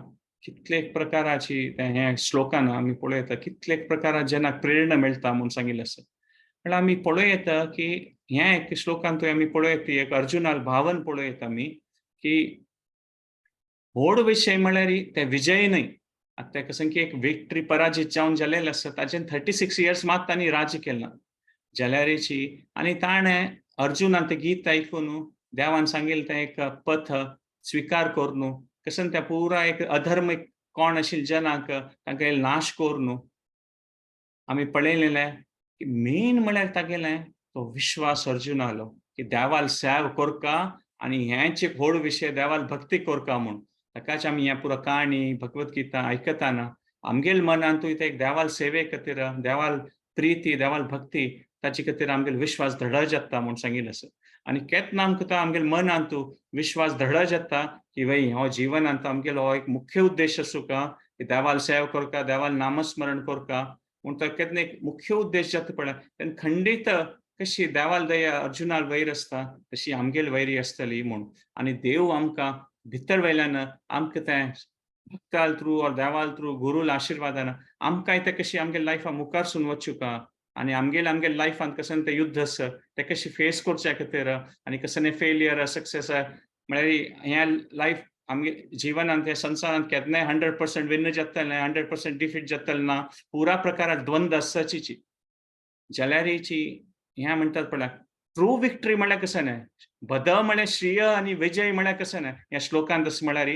कितले प्रकाराची हे श्लोकान आमी पळोवं येता कितले प्रकारात जेन्ना प्रेरणा मेळटा म्हूण सांगिल्लें आसा. म्हळ्यार आमी पळोवं येता की हें एक श्लोकांतूय आमी पळोवं येता एक अर्जुनाल भावन पळोवं येता आमी की व्हड विशय म्हळ्यार ते विजय न्हय. आतां तेका सांग की एक विक्ट्री पराजीत जावन जालेलें आसा ताजेन 36 इयर्स मात तांणी राज्य केलें जाल्यारीची. आनी ताणें अर्जुनान तें गीत आयकून देवान सांगिल्लें तें एक पथ स्विकार करून कसन त्या पुरा एक अधर्म कोण आशिल्ले जनांक तांकां नाश करून आमी पळयलेलें की मेन म्हळ्यार तागेलें तो विश्वास अर्जुनालो की देवाल सेव करका आनी हेंच एक व्हड विशय देवाल भक्ती करका म्हूण. ताकाच आमी हें पुरो काणी भगवद्गीता आयकताना आमगेल मनांतूय ते एक देवाल सेवे खातीर देवाल प्रिती देवाल भक्ती ताचे खातीर आमगेल विश्वास दृढ जाता म्हूण सांगिल्लें आसा. आनी केन्ना आमकां आमगेल मनांत विश्वास दृढ जाता की वय हो जिवनांत आमगेलो हो एक मुख्य उद्देश आसूका की देवाल सेव करका देवाल नामस्मरण करका म्हूण तो केन्ना एक मुख्य उद्देश जाता पळय तेन्ना खंडीत कशी देवाल दया अर्जुनाल वैर आसता तशी आमगेल वैरी आसतली म्हूण. आनी देव आमकां भितर वयल्यान आमकां तें भक्ताल थ्रू ऑर देवाल थ्रू गुरूल आशिर्वादान आमकांय तें कशी आमगे लायफा मुखारसून वचुका आनी आमगेले आमगे लायफान कशें तें युद्ध आसा तें कशें फेस करच्या खातीर आनी कशें फेलियर सक्सेस म्हळ्यार ह्या लायफ आमगे जिवनांत ह्या संवसारांत केन्नाय 100% विन जातलें 100% डिफीट जातलें ना, पुरा प्रकारात द्वंद आसाचीची. जाल्यारीची ह्या म्हणटात पळय ट्रू विक्ट्री म्हळ्यार कशें न्हय, बद म्हळ्यार श्रेय आनी विजय म्हळ्यार कशें न्हय. ह्या श्लोकांत अशें म्हळ्यार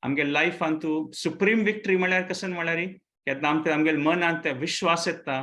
आमगे लायफान तूं सुप्रीम विक्ट्री म्हळ्यार कशें म्हळ्यार केन्ना आमकां आमगेले मनांत ते विश्वास येता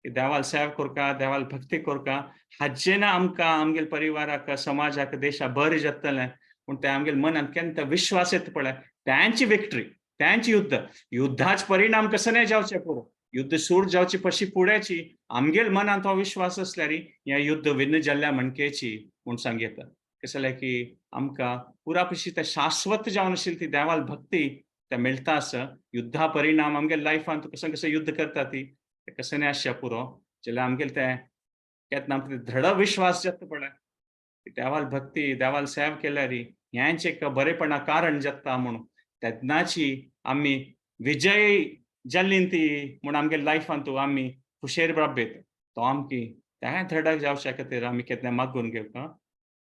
की देवाल सेवा करका, देवाल भक्ती करका, हाजें ना आमकां आमगेले परिवाराक, समाजाक, देशाक बरें जातलें. पूण ते आमगेले मनांत केन्ना विश्वास येता पळय, त्यांची विक्ट्री, त्यांची युद्ध, युद्धाच परिणाम कसं नाही जावचे पुरो, युद्ध सूर जावची पशी पुड्याची आमगेल मनांत हो विश्वास आसल्यार हें युद्ध विन्न जाल्ल्या म्हणकेची म्हूण सांगता. कशें जाल्यार की आमकां पुरा पशी ते शाश्वत जावन आशिल्ली ती देवाल भक्ती ते मेळटा आसा. युद्धा परिणाम आमगे लायफान तूं कसं कसं युद्ध करता ती ते कसं नाही आसचें पुरो, जाल्यार आमगेले तें केन्ना आमकां दृढ विश्वास जाता पळय देवाल भक्ती, देवाल सेवा केल्यार हेंच एक बरेपणा कारण जाता म्हणून तेन्नाची आमी विजय जाल्ली ती म्हूण आमगे लायफान तूं आमी खुशेर राबयत तो आमकी त्या धडाक जावच्या खातीर आमी केन्ना मागून घेवका.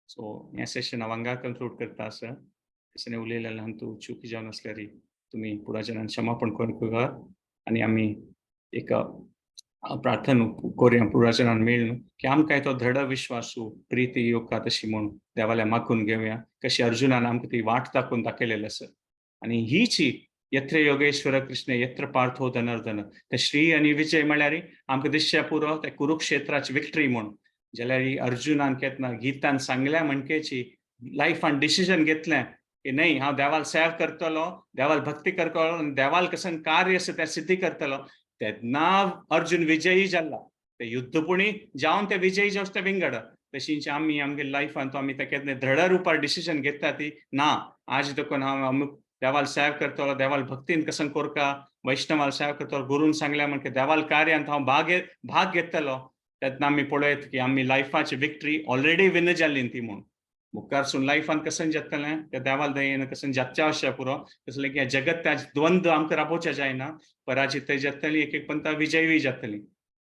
सो हें सेशन हांव हांगा कंक्लूड करता आसा. तशें उलयलें तूं चूक जावन आसल्यार तुमी पुराजनान क्षमापण करूंक आनी आमी एक प्रार्थना करुया पुराजनान मेळून की आमकां तो दृढ विश्वासू प्रिती योगा तशी म्हूण देवाल्या मागून घेवया, कशी अर्जुनान आमकां ती वाट दाखोवन दाखयलेली आसा. आनी हीची यत्र योगेश्वर कृष्ण यत्र पार्थो धनर्दन, ते श्री आनी विजय म्हळ्यार आमकां दिसचें पुरो ते कुरुक्षेत्राची विक्ट्री म्हूण. जाल्यार अर्जुनान केन्ना गीतान सांगल्या म्हणकेची लायफान डिसिजन घेतलें की न्हय हांव देवाल सेवा करतलो, देवाल भक्ती करतलो आनी देवाल कसं कार्य आसा तें सिद्धी करतलो, तेन्ना अर्जुन विजयी जाला. ते युद्ध पुणी जावन ते विजयी जावचे तें विंगड. तशींच आमी आमगे लायफान तो आमी तें केन्ना दृढ रुपार डिसिजन घेता ती ना आज देखून हांव अमुक देवाल सेवा करतलो, देवाल भक्तीन कसं करका, वैष्णवाल सेवा करतलो, गुरून सांगल्या म्हणजे देवाल कार्यांत हांव भाग घेतलो, तेन्ना आमी पळयत की आमी लायफाची विक्ट्री ऑलरेडी विन जाल्ली ती म्हूण. मुखारसून लायफान कसं जातलें त्या देवाल दयेन कसं जातचें आसचें पुरो, कसलें की जगत त्या द्वंद्व आमकां राबोवचें जायना, पराजित जातली एक एक पंता विजयी जातली.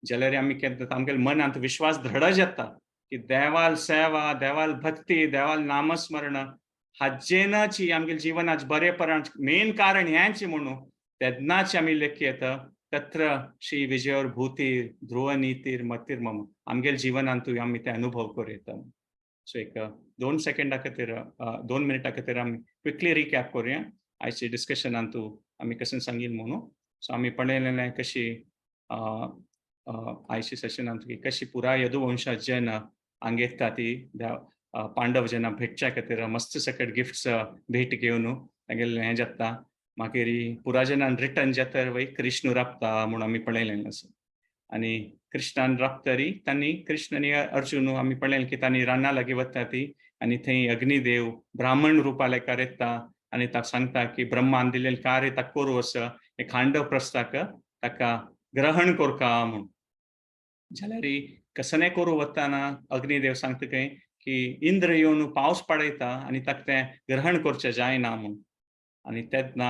जाल्यार आमी केन्ना आमगेले मनांत विश्वास दृढ जाता की देवाल सेवा, देवाल भक्ती, देवाल नामस्मरण हाजेनाची आमगेले जिवनाच बरेपण मेन कारण हेंच म्हणून तेन्नाच आमी लेखी येता तत्र श्री विजयोर भूतीर ध्रुवनीतीर मतीर मम, आमगेले जिवनांतूय आमी ते अनुभव करूं येता. सो एक 2 सेकंडा खातीर, 2 मिनटां खातीर आमी क्विकली रिकॅप करुया आयचे डिस्कशनांतू आमी कशें सांगील म्हणून. सो आमी पळयलें कशी आयच्या सेशनांत की कशी पुराय यदुवंशा जन हांगा येता ती पांडव जेन्ना भेटच्या खातीर मस्त सकट गिफ्ट्स भेट घेवन तागेलें हें जाता. मागीर पुराजनान रिटर्न जाता वय कृष्ण राबता म्हूण आमी पळयलें आसा. आनी कृष्णान राबतरी तांणी कृष्ण आनी अर्जुन आमी पळयलें की तांणी रानां लागीं वता ती आनी थंय अग्निदेव ब्राह्मण रुपा लेखार येता आनी ताका सांगता की ब्रह्मान दिलेलें कार्य ताका करूं आसा, हें खांडव प्रस्थाक ताका ग्रहण करका म्हूण. जाल्यार कसनें करूं वतना अग्निदेव सांगता खंय की इंद्र येवन पावस पडयता आनी ताका तें ग्रहण करचें जायना म्हूण. आनी तेन्ना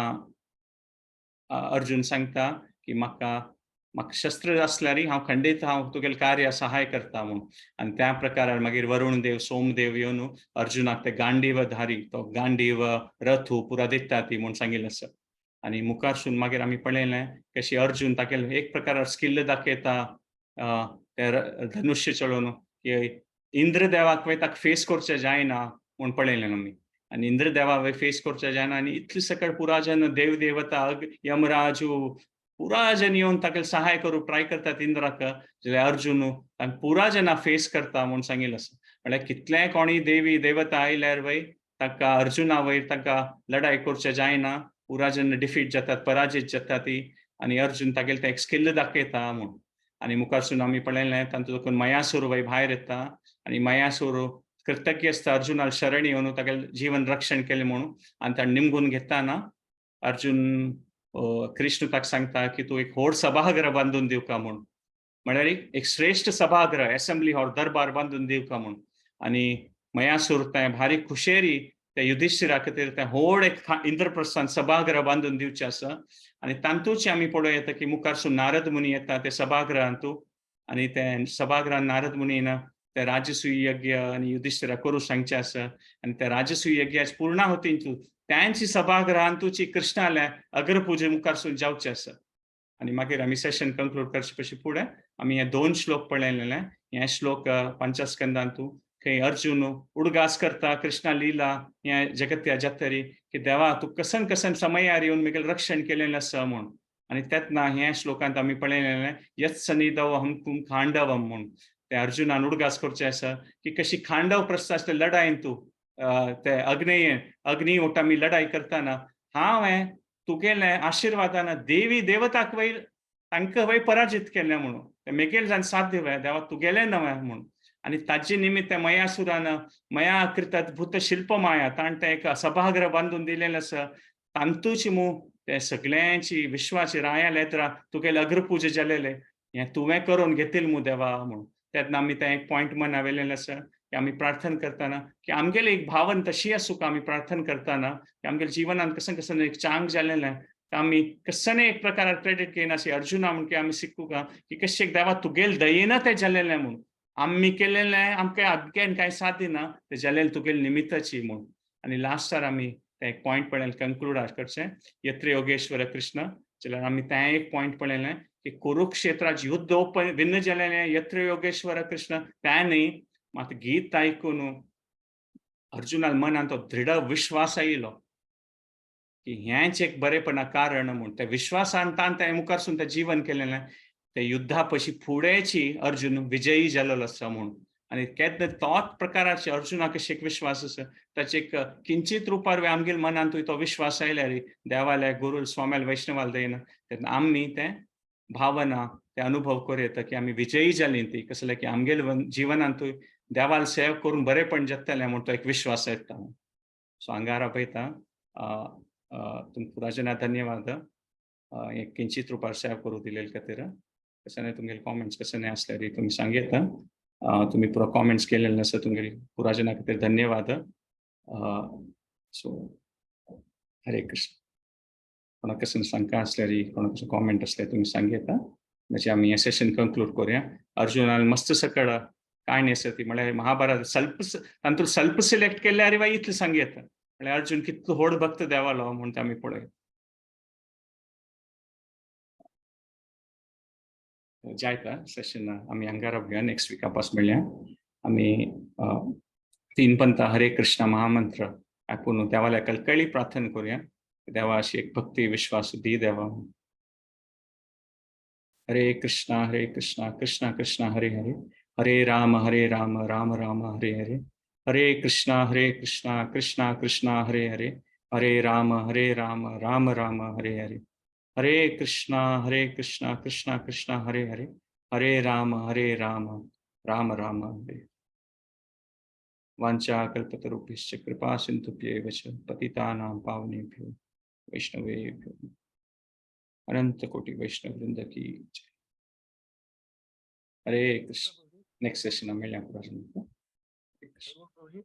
अर्जुन सांगता की म्हाका म्हाका शस्त्र आसल्यार हांव खंडीत हांव तुगेलें कार्य सहाय करता म्हूण. आनी त्या प्रकारार मागीर वरुण देव सोमदेव येवन अर्जुनाक ते गांडीवधारी तो गांडीव रथ पुरा दिता ती म्हूण सांगिल्लें आसा. आनी मुखारसून मागीर आमी पळयलें कशी अर्जुन तागेलें एक प्रकारार स्किल दाखयता ते धनुष्य चलोवन की इंद्रदेवाक वय ताका फेस करचें जायना म्हूण पळयलें आमी. आनी इंद्रदेवा वय फेस करचें जायना आनी इतले सकळ पुराजन देव देवता यमराजू पुराजन येवन ताका सहाय करूं ट्राय करतात इंद्राक, जाल्यार अर्जुन तांकां पुराजना फेस करता म्हूण सांगिल्लें आसा. म्हळ्यार कितलेंय कोणी देवी देवता आयल्यार वय ताका अर्जुना वयर ताका लढाय करचें जायना, पुराजन डिफीट जातात, पराजीत जातात ती आनी अर्जुन तागेलें तें एक स्किल दाखयता म्हूण. आनी मुखारसून आमी पळयलें तांतूं देखून मयासूर वय भायर येता आनी मयासूर कृतज्ञ आसता अर्जुनाक शरण येवन तागेलें जीवन रक्षण केलें म्हणून. आनी ताणें निमगून घेताना अर्जुन कृष्ण ताका सांगता की तूं एक व्हड सभागृह बांदून दिवका म्हूण, म्हळ्यार एक श्रेश्ठ सभागृह एसेंब्ली हॉल दरबार बांदून दिवका म्हूण. आनी मयासूर तें भारी खुशेरी त्या युधिश्ठिरा खातीर तें व्हड एक इंद्रप्रस्थान सभागृह बांदून दिवचें आसा. आनी तातूंच आमी पळोवं येता की मुखारसून नारद मुनी येता ते सभागृहांतू आनी ते सभागृहान नारद मुनीन ते राजसूय यज्ञ आनी युधिश्ठिरा करूं सांगचें आसा. आनी त्या राजसूय यज्ञाची पूर्णाहुतींतू त्यांची सभागृहांतूची कृष्णाल्या अग्रपुजे मुखारसून जावचें आसा. आनी मागीर आमी सेशन कंक्लूड करचे पशी फुडें आमी हे 2 श्लोक पळयलेले. हे श्लोक पंचस्कंदांतू खंय अर्जुन उडगास करता कृष्णा लिला ह्या जगत्या जातरी की देवा तूं कसन कसन समयार येवन मेगेलें रक्षण केलेलें आसा म्हूण. आनी तेन्ना ह्या श्लोकांत आमी पळयलेलें यत् सनिधौ अहं तुम खांडवम म्हूण. ते अर्जुनान उडगास करचें आसा की कशी खांडव प्रस्थाचे लढायेन तूं ते अग्नेय अग्नी वट आमी लढाई करतना हांवें तुगेलें आशिर्वादान देवी देवताक वयर तांकां वय पराजीत केलें म्हणून ते मेगेल जावन साध्य वय देवा तुगेलें नवें म्हूण. आनी ताजे निमित्त मयासुरान मया कृत अद्भुत शिल्प माया ताण तें एक सभागृह बांदून दिलेलें आसा तांतूची मू ते सगळ्यांची विश्वाची राया लेत्रा तुगेले अग्रपूजा जालेले हें तुवें करून घेतील मू देवा म्हूण. तेन्ना आमी तें एक पॉयंट मनावेलें आसा की आमी प्रार्थना करतना की आमगेले एक भावन तशी आसूं आमी प्रार्थना करतना की आमगेले जिवनान कसं कसं एक चांग जालेलें आमी कसने एक प्रकार क्रेडिट घेयनाशी अर्जुना म्हण की आमी शिकू का की कशें देवा तुगेल दयेन तें जालेलें म्हूण. आमी केलेलें आमकां अगेन कांय साथ दिना तें जालेलें तुगेल निमित्ताची म्हूण. आनी लास्टार आमी तें एक पॉयंट पळयलें कंक्लूड करचें यत्र योगेश्वर कृष्ण जाल्यार आमी तें एक पॉयंट पळयलें की कुरुक्षेत्राचे युद्ध विन्न जालेलें यत्र योगेश्वर कृष्ण तें न्ही मात गीत आयकून अर्जुनान मनान तो दृढ विश्वास आयलो की हेंच एक बरेपणा कारण म्हूण. त्या विश्वासान तान तें मुखारसून तें जीवन केलेलें ते युद्धा पशी फुडेंची अर्जुन विजयी जालेलो आसा म्हूण. आनी केन्ना तोच प्रकाराचे अर्जुनाक कशें एक विश्वास आसा ताचे एक किंचित रुपार आमगेले मनांतूय तो विश्वास आयल्यार देवाल्या गुरू स्वाम्याल वैष्णवाल दयेन तेन्ना आमी तें भावना ते अनुभव करूं येता की आमी विजयी जालीं ती कसलें की आमगेले जिवनांतूय देवाल सेव करून बरेपण जातलें म्हूण तो एक विश्वास येता. सो हांगार पळयता तुमकां पुराजना धन्यवाद एक किंचित रुपार सेव करूं दिलेले खातीर. कशें न्ही तुमगेले कॉमेंट्स कशें न्ही आसल्यार तुमी सांगयता. तुमी पुरो कॉमेंट्स केलेले आसा तुमगेले पुराजना खातीर धन्यवाद. सो हरे कृष्ण. कोणाक कशें शंका आसल्यार कोणाक कशें कॉमेंट आसल्यार तुमी सांगयता. म्हणजे आमी हें सेशन कंक्लूड करुया. अर्जुनान मस्त सकळ काणी आसा ती म्हळ्यार महाभारत सल्प तातूंत सल्प सिलेक्ट केल्यार वा इतलें सांगयता म्हळ्यार अर्जुन कितलो व्हड भक्त देवालो म्हूण आमी पळयता. जायता सेशन आमी हांगा रावया नेक्स्ट विका पास मेळया. आमी तीन पंथा हरे कृष्ण महामंत्र आयकून देवाल्या कळकळी प्रार्थना करुया. देवा अशी एक भक्ती विश्वास दी देवा. हरे कृष्णा कृष्णा कृष्णा हरे हरे हरे राम राम राम हरे हरे हरे कृष्णा कृष्णा कृष्णा हरे हरे हरे राम राम राम हरे हरे हरे कृष्णा कृष्णा कृष्णा हरे हरे हरे राम राम राम हरे. वाञ्छा कल्पतरुभ्यश्च कृपा सिन्धुभ्येव च पतितानां पावनेभ्यो वैष्णवेभ्यो. अनंत कोटि वैष्णव वृंद की जय. हरे कृष्ण. नेक्स्ट सेशन मिळया. हरे कृष्ण.